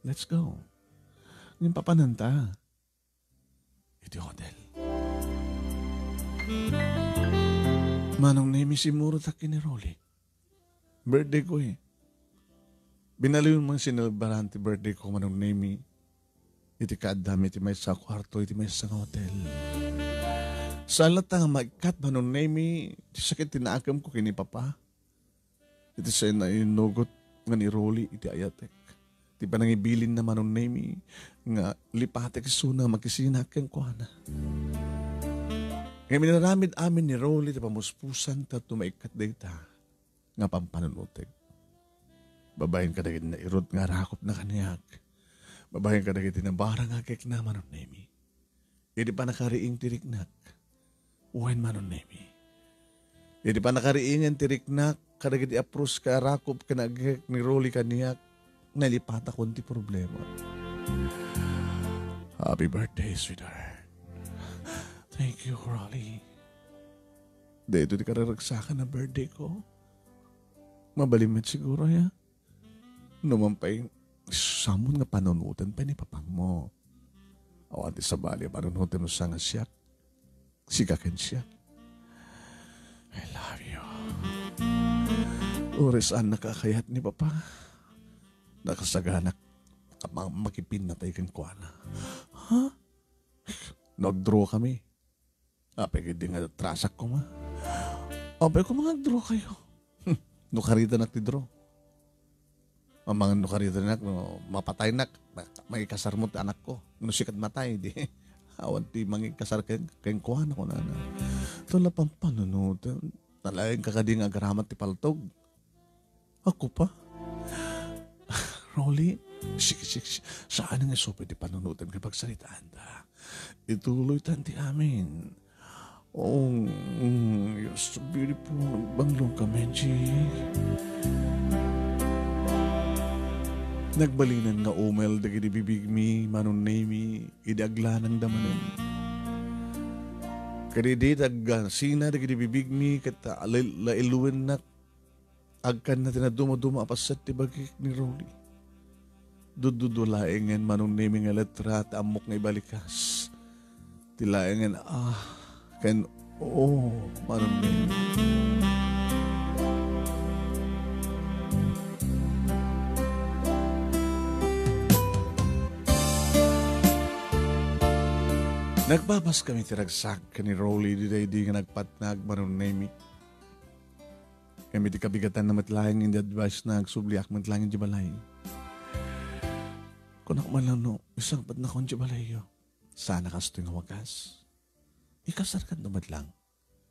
Let's go. Ngem papananta iti hotel. Manong Nemi, simmurotak ken ni Rolly. Birthday ko eh. Binaliw man sinelebraran ti birthday ko, Manong Nemi, iti kaaddami iti maysa a kuarto iti maysa nga hotel. Saan latta nga maikkat, Manong Nemi, ti sakit ti nakem ko ken ni Papa. Iti sayan a innugot nga ni Rolly iti ayatek. Ti panangibilinna, Manong Nemi, nga lipatek isuna makisina kenkuana. Ngem inaramid amin ni Rolly ti pamuspusan tapno maikkat dayta nga pampanunotek. Babaen kadagiti nairut nga arakupna kaniak, babaen kadagiti nabarang nga agikna, Manong Nemi. Idi pannakariing ti riknak, wen, Manong Nemi. Idi pannakariingen ti riknak kadagiti apros ken arakup ken agik ni Rolly kaniak, nalipatakon ti problema. Happy birthday, sweetheart. Thank you, Rolly. Daytoy ti kararagsakan a birthday ko. Mabalin met siguro, ya? No man pay, samon nga panunoten pay ni Papangmo. Awan ti sabali a panunotem no sa nga siak. Sika ken siak. I love you. Uray saannak a kayat ni Papa. Nakasaganak a ma-, makipinnatay kenkuana. Ha? No agdraw kami. Apay, ket di nga trasak koma. Apay, koma nga agdraw kayo. Hmm, no karitanak ti draw. Amangan no karitanak, no mapataynak, ma-, mangikasar mo ti anakko. No sikat matay, di. Awan ti mangikasar ken, kenkuana, kunana. Tula pampanunoten. Nalaing ka kadi nga agaramat ti paltog. Ako pa? Rolly, sige, sige, sige. Saan nga isupay ti panunoten ken pagsaritaanta? Ituloytan ti amin. Oh, mm, you're so beautiful. Nagbanglong ka, Menchi. Nagbalinen nga umel dagiti bibigmi, Manong Nemi, idi aglanangda manen. Ket idi tagasina dagiti bibigmi, ket la-, lailuennak, agkanna ti nadumaduma a paset ti bagik ni Rolly. Dududua laengen, Manong Nemi, nga letra ti ammok nga ibalikas. Ti laengen, ah, ken, oh, Manong Nemi. Nagpapas kami ti ragsak ken ni Rolly daydi nga nagpatnag, Manong Nemi. Ngem iti kabigatanna met laeng, idi advice na, agsubliak met laeng iti balay. Kunak man lang no, isangpetnakon iti balayyo. Saan a kastoy nga wagas? Ikasarkanto met lang.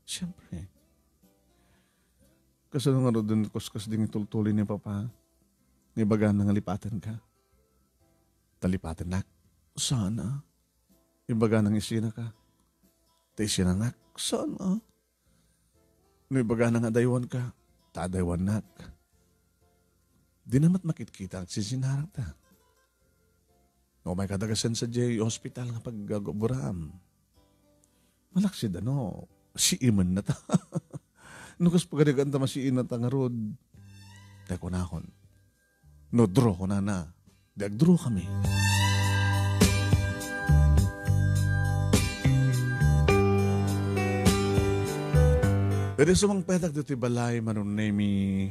Siempre. Kasano ngaruden kuskus ding itultuloy ni Papa? Nga ibagana nga lipatenka? Ta lipatennak? Saan a? Ibagana nga isinaka? Ta isinanak? Saan a? No ibagana nga adaywanka, ta adaywannak. Dina met makitkita agsinsinarakta. No, umayka dagasen sadiay hospital nga pag-, agoburaam. Malaksid a no, siimenna ta. No kas pagarigan ta masiimenna ta ngarud. Tay kunakon. No draw, kunana. Di agdraw kami. Idi sumangpetak ditoy balay, Manong Nemi,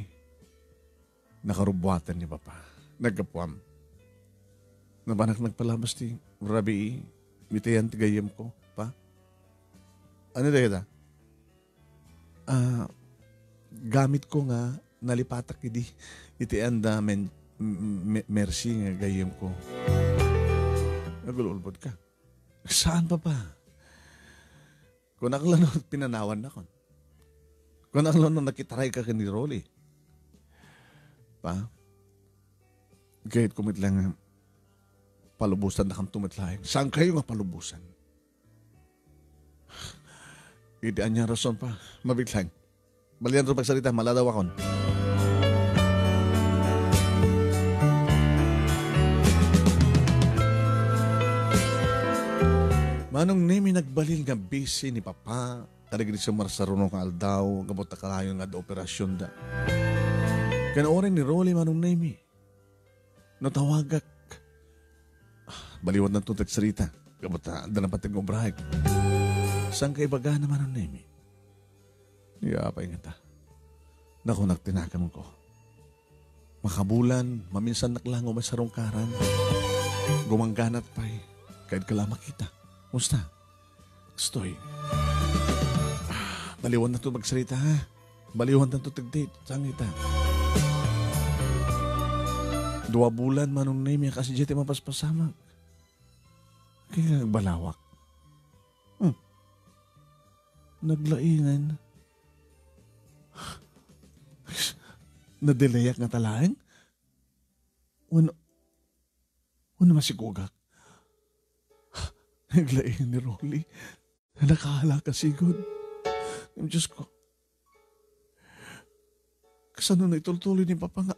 nakarubuatan ni Papa. Naggapuam. Napanak nagpalabas ti rabii, iti ayan ti gayyemko, Pa. Ania dayta? Ah, gamitko nga nalipatak idi iti ayan da Men-, M-, M-, Mercy nga gayyemko. Nagul-ulbodka. Saan, Papa? Kunak la no pinanawannakon. Kunak la no nakitarayka ken ni Rolly. Pa, gayatko met laeng palubosannakanto met laeng. Saankayo nga palubosan? Iti ania rason, Pa? Mabiit laeng. Balianto pagsarita, maladawakon. Manong Nemi, nagbalin nga busy ni Papa kadagiti sumarsaruno nga aldaw gapu ta kanayon nga adda operasionda. Ken uray ni Rolly, Manong Nemi, no tawagak, ah, baliwananto ti agsarita gapu ta adda napateg nga obraek. Saanka ibagana, Manong Nemi? Ni apay ngata? Nakunak ti naganko. Makabulan, maminsannak la nga umay sarungkaran. Gumangganat pay, kayatka la makita. Kumusta? Kastoy. Ah, baliwananto magsarita, ha? Baliwananto ti agdate. Saan ngata? Dua bulan, Manong Nemi, a kas idiay ti mapaspasamak. Kaya nga agbalawak. Hmm. Naglaingan. Nadelayak ngata laeng? Wenno, wenno masikugak? Naglaing ni Rolly. Nakahalaka sigud. Ngem, Diyos ko, kasano na itultuloy ni Papa nga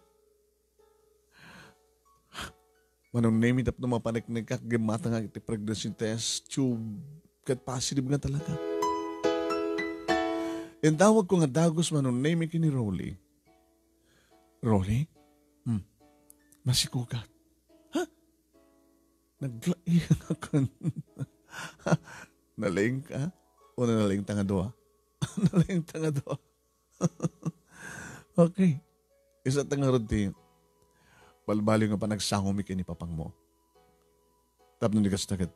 Manong Nemi, tapno mapaneknekak, gimmatangak iti pregnancy test tube, ket positive nga talaga. Intawag ko nga dagus, Manong Nemi, ken ni Rolly. Rolly? Hmm. Masikugak. Ha? Naglaing ako. Nalaing ka? O nalaing ta nga dua? Nalaing ta nga dua. Okay. Isa ta ngarud ti balbaliw nga panagsangom ken ni Papangmo. Tapno di kasta ket,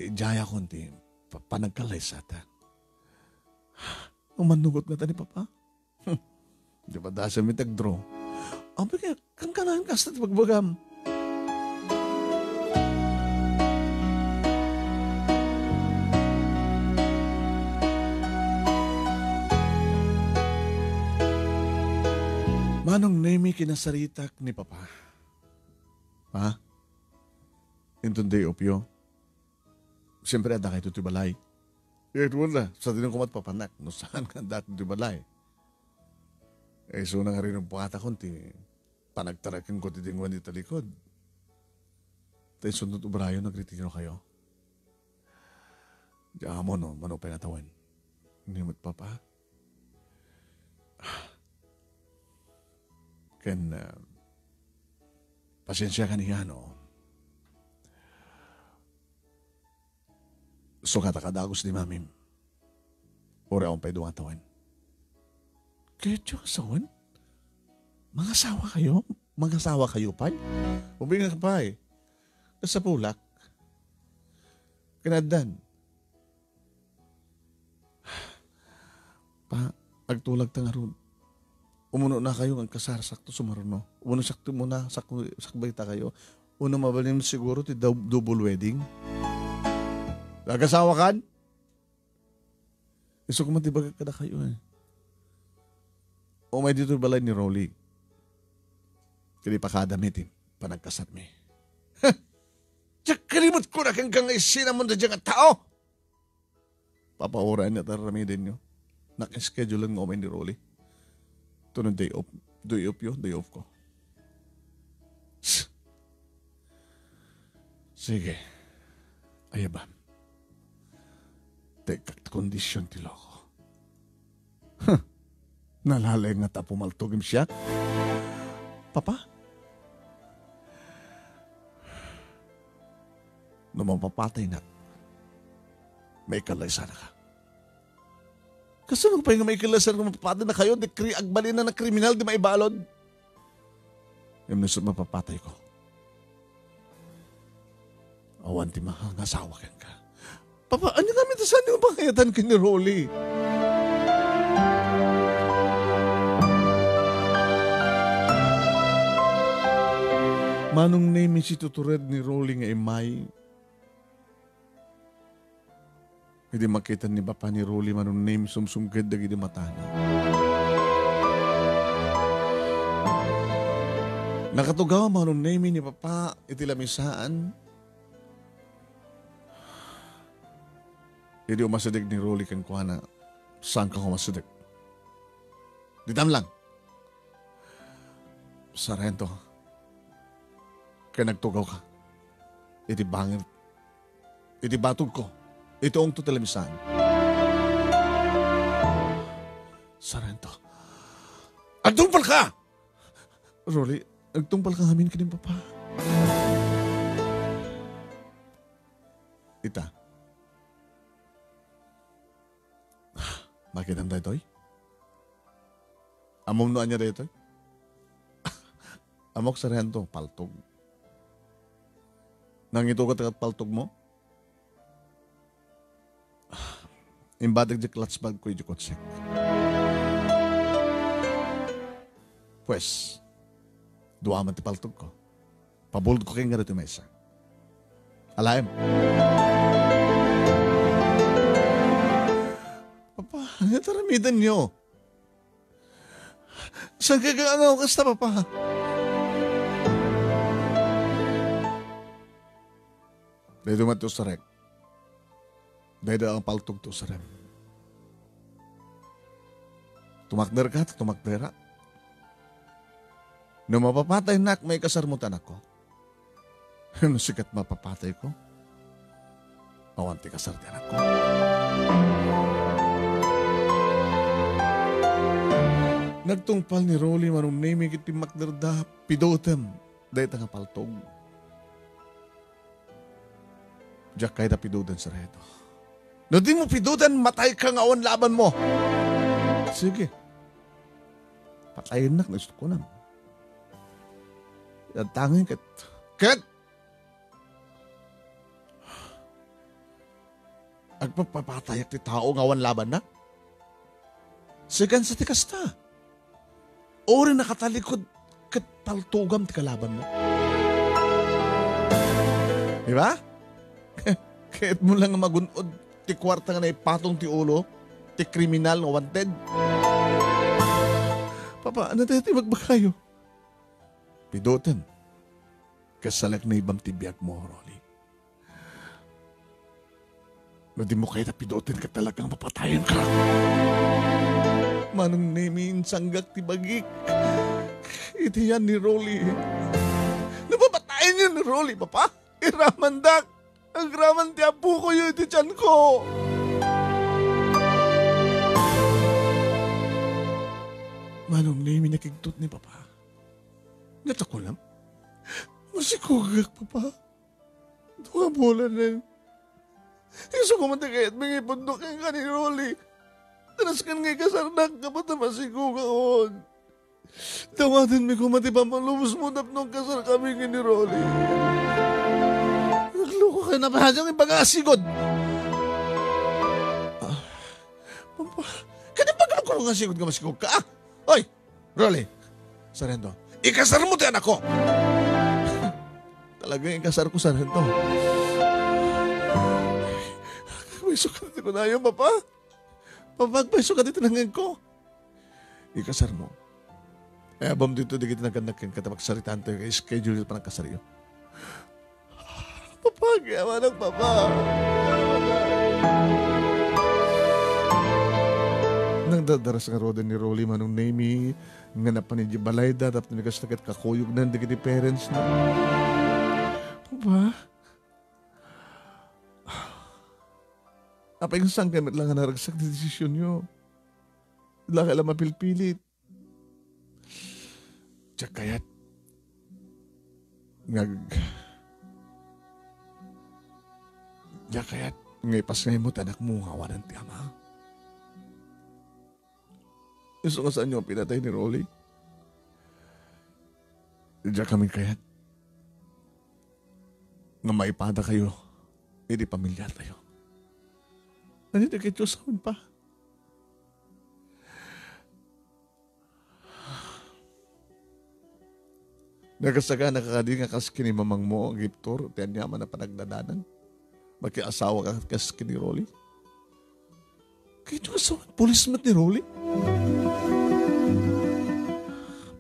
idiayakon ti pa-, panagkalaysata. Umanugot ngata ni Papa. Hmm. Di ba dasam iti agdraw? Apay kaya, kankanayon kasta ti pagbagam. Manong Nemi, kinasaritak ni Papa. Ha? Inton day off yo? Siyempre, adda kayo ti balay. Ket wala, sa dinong kumat papanak, no saan nga adda ti balay. Eh, so nang rinong puwatakon ti panagtarekenko ti dingwen ita likod. Ta insunod obrayo, nagretiro kayo. Di amo no, mano pay nga tawen. Ni met, Papa. Ken, ah, pasensia ka ni ano. Sukata kadagus di mamim. Uri awan pay dua nga tawen. Kayo ti asawan? Mangasawa kayo? Mangasawa kayo pay? Ubing nga pay. Kasapulak. Kinaddan. Pa, agtulag ta ngarud. Umuno na kayo nga agkasar, sakto sumaruno. Umuno sakto muna, sakto, sakbay ta kayo. Una mabalin siguro ti dou-, double wedding. Nagasawa kan? Isu ko man ti bagak kada kayo eh. Umay dito balay ni Rolly. Kini pakadami ti panagkasarmi. Diak kalimot ko na kang kang isinamon da dyan nga tao. Papaoran niya taramidenyo. Naka-schedule nga umay ni Rolly. Ito na day off. Day off yo, day off ko. Sige. Aya ba? Tekak kondisyon ti loko. Huh. Nalalay nga ta pumaltog im siak. Papa? No mapapatay nak, maikalaysana ka. Kasano pay nga maikalaysana nga mapapatay na kayo? Di kri-, agbalin na kriminal, di maibalod. Ngem no mapapatay ko, awan ti makangasawa kenka. Papa, ania ngamin ti saan nga pangayatan ken ni Rolly? Manong Nemi, situtured ni Rolly nga immay. Idi makita ni Papa ni Rolly, Manong Nemi, sumsumged dagiti matana. Nakatugaw Manong Nemi ni Papa iti lamisaan. Idi umasideg ni Rolly kenkuana, "Saanka umasideg? Ditam lang. Sarento, ken agtugawka iti bangir, iti batogko, iti ungto ti lamisaan." "Sarento, agtungpalka!" "Rolly, agtungpalka ngamin ken ni Papa." Ita. Makitam daytoy? Ammom no ania daytoy? Ammok, Sarento, paltog. Nangitugat ket paltogmo? Imbatek di clutch bag ko iti kotsek. Pues, dua man ti paltog ko. Pabuldko ken nga ditoy maysa. Alaem. Papa, ania ti aramidenyo? Saan ka nga angaw kasta, Papa? Daytoy met ti usarek. Dayta a paltog ti usarem. Tumakderka, ta tumakderak. No mapapataynak, maikasarmo ti anakko. No sika ti mapapatayko, awan ti kasar ti anakko. Nagtungpal ni Rolly, Manong Nemi, ket timmakderda, pidotem dayta nga paltog. Diak kayat a pidoden, Sarento. No dimo pidoden, matayka nga awan labanmo. Sige. Patayennak no isu ti kunam. Yantangin ket, ket agpapapatayak ti tao nga awan labanna? Sikan sa ti kasta. Uri nakatalikod ket paltugam ti kalabanmo. Di ba? Kayatmo lang nga magun-od ti kuarta nga naipatong ti ulo ti kriminal nga wanted. Papa, ano tayo ti magbagayo? Pidoten. Kasalak na ibam ti biag mo, Rolly. No di mo kayat a pidoten ka talagang papatayan ka. Manong Nemi, insanggak ti bagik. Iti yan ni Rolly. Napapatayan yan ni Rolly, Papa. Iramandak. Agraman ti apo ko iti tiyan ko. Manong Nemi, nakigtot ni Papa. Natakulam. Masikugak, Papa. Dua bulanen. Isu ko man ti kayat mangipundok ken ka ni Rolly. Tanasken nga ikasarnak, kapat a masigugakon. Dawatenmi koma ti pammalubos mo tapno agkasar kami ken ni Rolly. Nagloko ka na ba? Diyan ibaga sigod. Ah, pampa-, kadi pagkakuro nga sigod nga masigog ka, ah? Oy! Rolly, Sargento, ikasar mo ti anak ko! Talagang ikasar ko, Sargento. Agpayso ka ditoy kunayo, Papa. Papa, agpayso ka ditoy nangan ko. Ikasar mo. Ay, abam dito, di kita nagkandak ken katapagsaritaan tayo, kay schedule yung panagkasaryo. Papa, kaya manang papa. Nang dadaras nga roden ni Rolly, Manong Nemi, nga napan iti balayda, tapno ni kasta ket kakuyognan dagiti parents na. Papa, apay nga saan kayo met lang nga naragsak ti desisyon nyo? Wala kayo lang mapilpilit. Diak kayat nga ag-, diak kayat nga ipasngaymo ti anakmo nga awanan ti ama. Isu nga saanyo a pinatay ni Rolly, diak kami kayat nga maipada kayo iti pamilya tayo. Ania ti kayatyo a sawen, Pa? Nakasagana ka kadi nga kas ken ni mamangmo, Victor, ti aniaman a panagdadanan? Makiasawa ka kas ken ni Rolly? Kayatyo nga sawen, pulis met ni Rolly?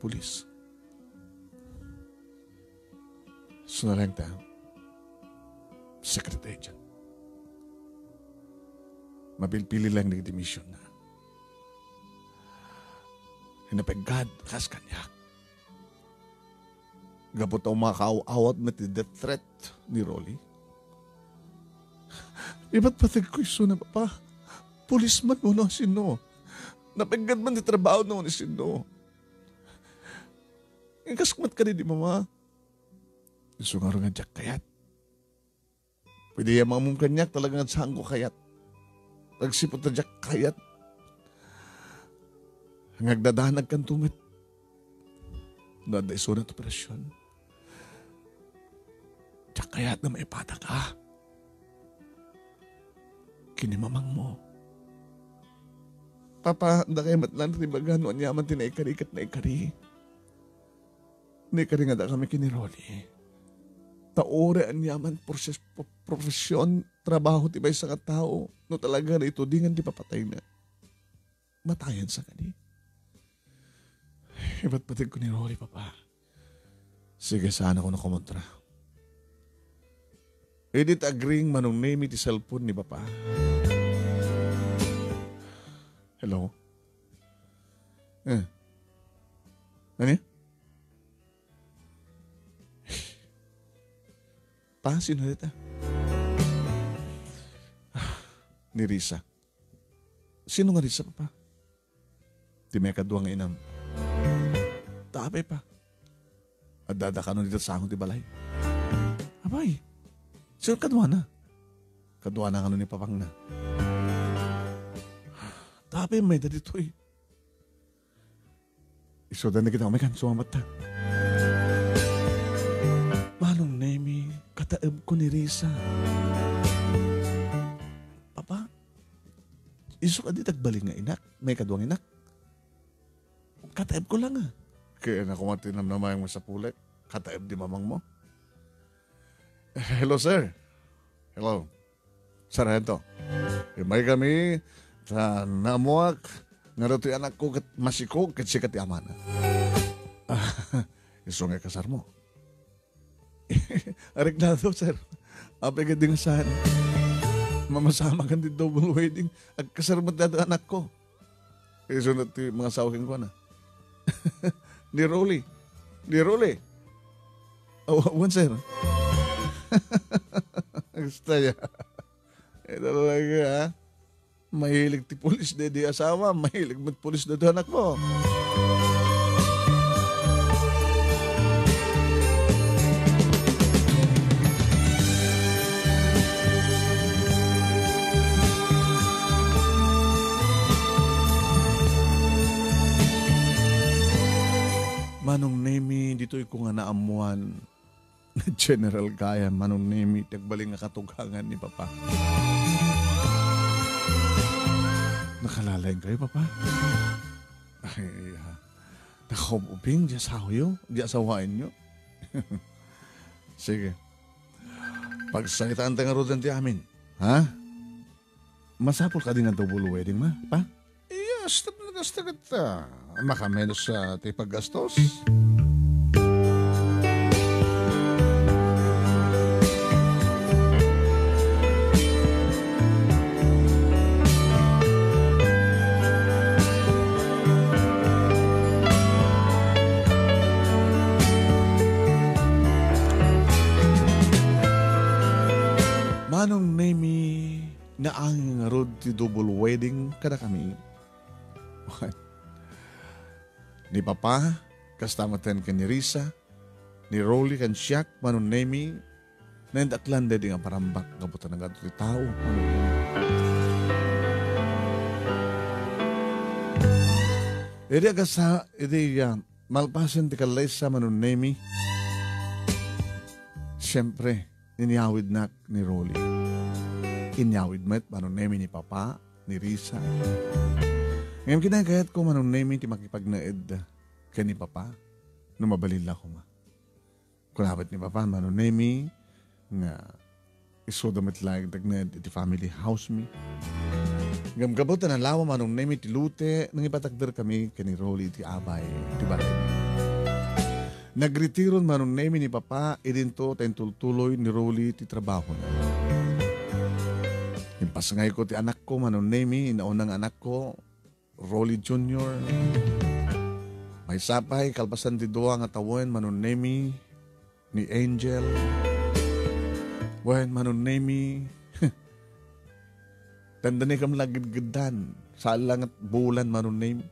Pulis. Suna lang ta, Secret Agent. Mapilpili lang dagiti mission na. Hinapay God, kas kaniak. Gapu ta umakaaw-awat met ti death threat ni Rolly. Ibat patag ko isuna, Papa. Pulis man wenno sino. Napeggad man ti trabaho no ni sino. Inkas met kadi di Mama. Isu ngarud nga diak kayat. Pwede ya mamum kaniak, talaga nga saanko kayat. Agsipud ta diak kayat nga agdadanagkanto met. No adda isuna ti operasyon, diak kayat nga maipada ka ken ni mamangmo. Papa, dakayo met lang ti ibaga no aniaman ti naikari ket naikari. Naikari nga dakami ken ni Rolly. Ta uray aniaman proses-, pro-, profesyon, trabaho ti maysa nga tao, no talaga nga itudingan ti papatayna, matayensa kadi. Ibat patag ko ni Rolly, Papa. Sige, saan ako nakamontra. Idi ta agring, Manong Nemi, ti cellphone ni Papa. Hello? Eh. Ano? Pa, sino dita? Ni Risa. Sino nga Risa, Papa? Ti maikadua nga inam. Ta apay, Pa? Addada kano dita sango ti balay? Apay, sino kaduana? Kaduana kano ni papangna? Ta apay mayda ditoy? Isuda na kita, may kansuamat ta. Manong Nemi, kataeb ko ni Risa. Papa, isu ka di tagbalin nga inak, maikaduang inak. Kataeb ko lang, ah. Kaya na kumatinam na mayang masapulek. Kataeb di mamang mo. Hello, sir. Hello. Sargento. Imay kami, ta naammoak Ngarud toy anakko ket masikog ket sika ti amana. Isu nga ikasarmo. Areglado, sir. Apay ket di nga saan. Mamasamakan ti double wedding. Agkasar met daytoy anakko. Isu na ti mangasawa kenkuana. Ni Rolly. Ni Rolly. Aw, awan, sir. Gusto ya. Ito talaga, ha? Mahilig ti pulis daydi asawa, mahilig met pulis daydi anakmo. Manong Nemi, ditoy ko nga naammuan. General Gaya, Manong Nemi, ti agbalin nga katugangan ni Papa. Nakalalaykayo, Papa? Ay, ah, nakaub-ubing di asawayo, di asawaenyo. Sige. Pagsangitaanta ngaruden ti amin, ha? Masapul kadi nga double wedding, ma? Pa? Yes, tapno kasta ket, ah, makamenos, ah, ti paggastos. Manong Nemi, naangin ngarud ti double wedding kadakami. Ni Papa, kasta met ken ni Risa, ni Rolly ken siak, Manong Nemi, naindaklan daydi nga parambak gapu ta nagadu ti tao. Idi agasa-, idi, ah, malpasen ti kallaysa, Manong Nemi, siyempre, inyawidnak ni Rolly. Inyawid met, Manong Nemi, ni Papa, ni Risa. Ngem kinakayatko, Manong Nemi, ti makipagnaed ken ni Papa, no mabalin la koma. Kuna met ni Papa, Manong Nemi, nga isuda met laeng ti agnaed iti family house mi. Ngem gapu ta nalawa, Manong Nemi, ti lote, nangipatakderkami ken ni Rolly iti abay ti balay. Nagretiron, Manong Nemi, ni Papa, idinto ta intultuloy ni Rolly ti trabahona. Impasngayko ti anakko, Manong Nemi, inauna nga anakko, Rolly Junior. Maysa pay, kalpasan ti dua nga tawen, Manong Nemi, ni Angel. Wen, Manong Nemi, dandani kam la gidgiddan. Saan la nga bulan, Manong Nemi.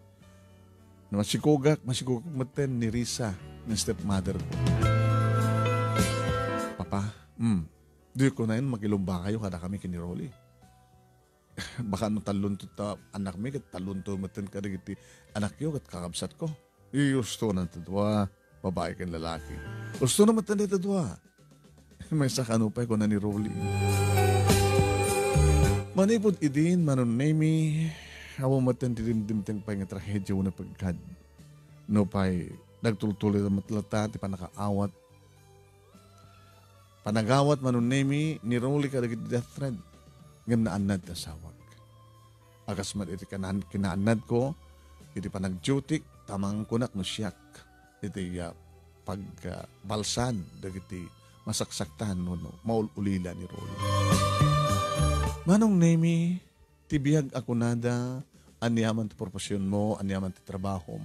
No masikugak, masikugak metten ni Risa, ni stepmother ko. Papa, mm, di ko na yun, makilumbakayo kadakami ken ni Rolly. Baka no tallonto ta anakmi, ket tallonto metten kadagiti anakyo, ket kakabsatko. Usto na ti dua, babae ken lalaki. Usto na metten dayta dua. Maysa kano pay, kuna ni Rolly. Manipud idin, Manong Nemi, awan metten ti dimdimteng pay nga tragedia wenno pagkad. No pay, nagtultuloy met latta ti pannakaawat Panagawat, Manong Nemi, ni Rolly kadagiti death threat, ngem naannad ti asawak. Akas met iti kanan-, kinaannadko, iti panagdiotik, ta mangkunak no siak, iti, ah, pag, ah, balsaan dagiti masaksaktan wenno maul-ulila ni Rolly. Manong Nemi, ti biag a kunada, aniaman ti profesionmo, aniaman ti trabahom.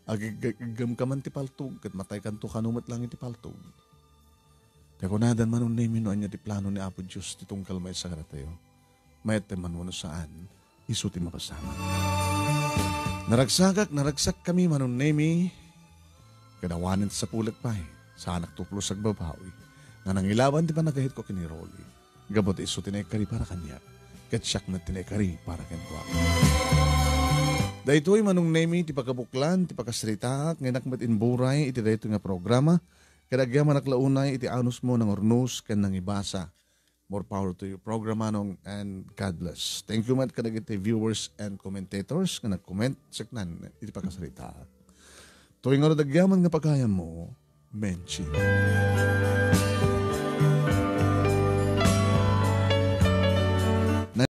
Agig-, agiggemka man ti paltog, ket mataykanto kano met laeng iti paltog. Ti kunadan, Manong Nemi, no ania ti plano ni Apo Dios ti tunggal maysa kadatayo. Mayat ti man wenno saan, isu ti mapasamak. Naragsagak, naragsakkami, Manong Nemi, ket awanen ti sapulek pay, saanak tuplos a babawi, nga nangilaban ti panagayatko ken ni Rolly. Gapu ta isu ti naikari para kaniak, ket siak met ti naikari para kenkuana. Daytoy, Manong Nemi, ti pagkabuklan ti pakasaritaak, nga innak met imburay iti daytoy nga programa, ket agyamanak la unay iti anusmo nangurnos ken nangibasa. More power to your program, Manong, and God bless. Thank you met kadagiti viewers and commentators nga nag-comment, saknan iti pakasaritaak. Toy ngarud agyaman nga pagayammo, Menchi.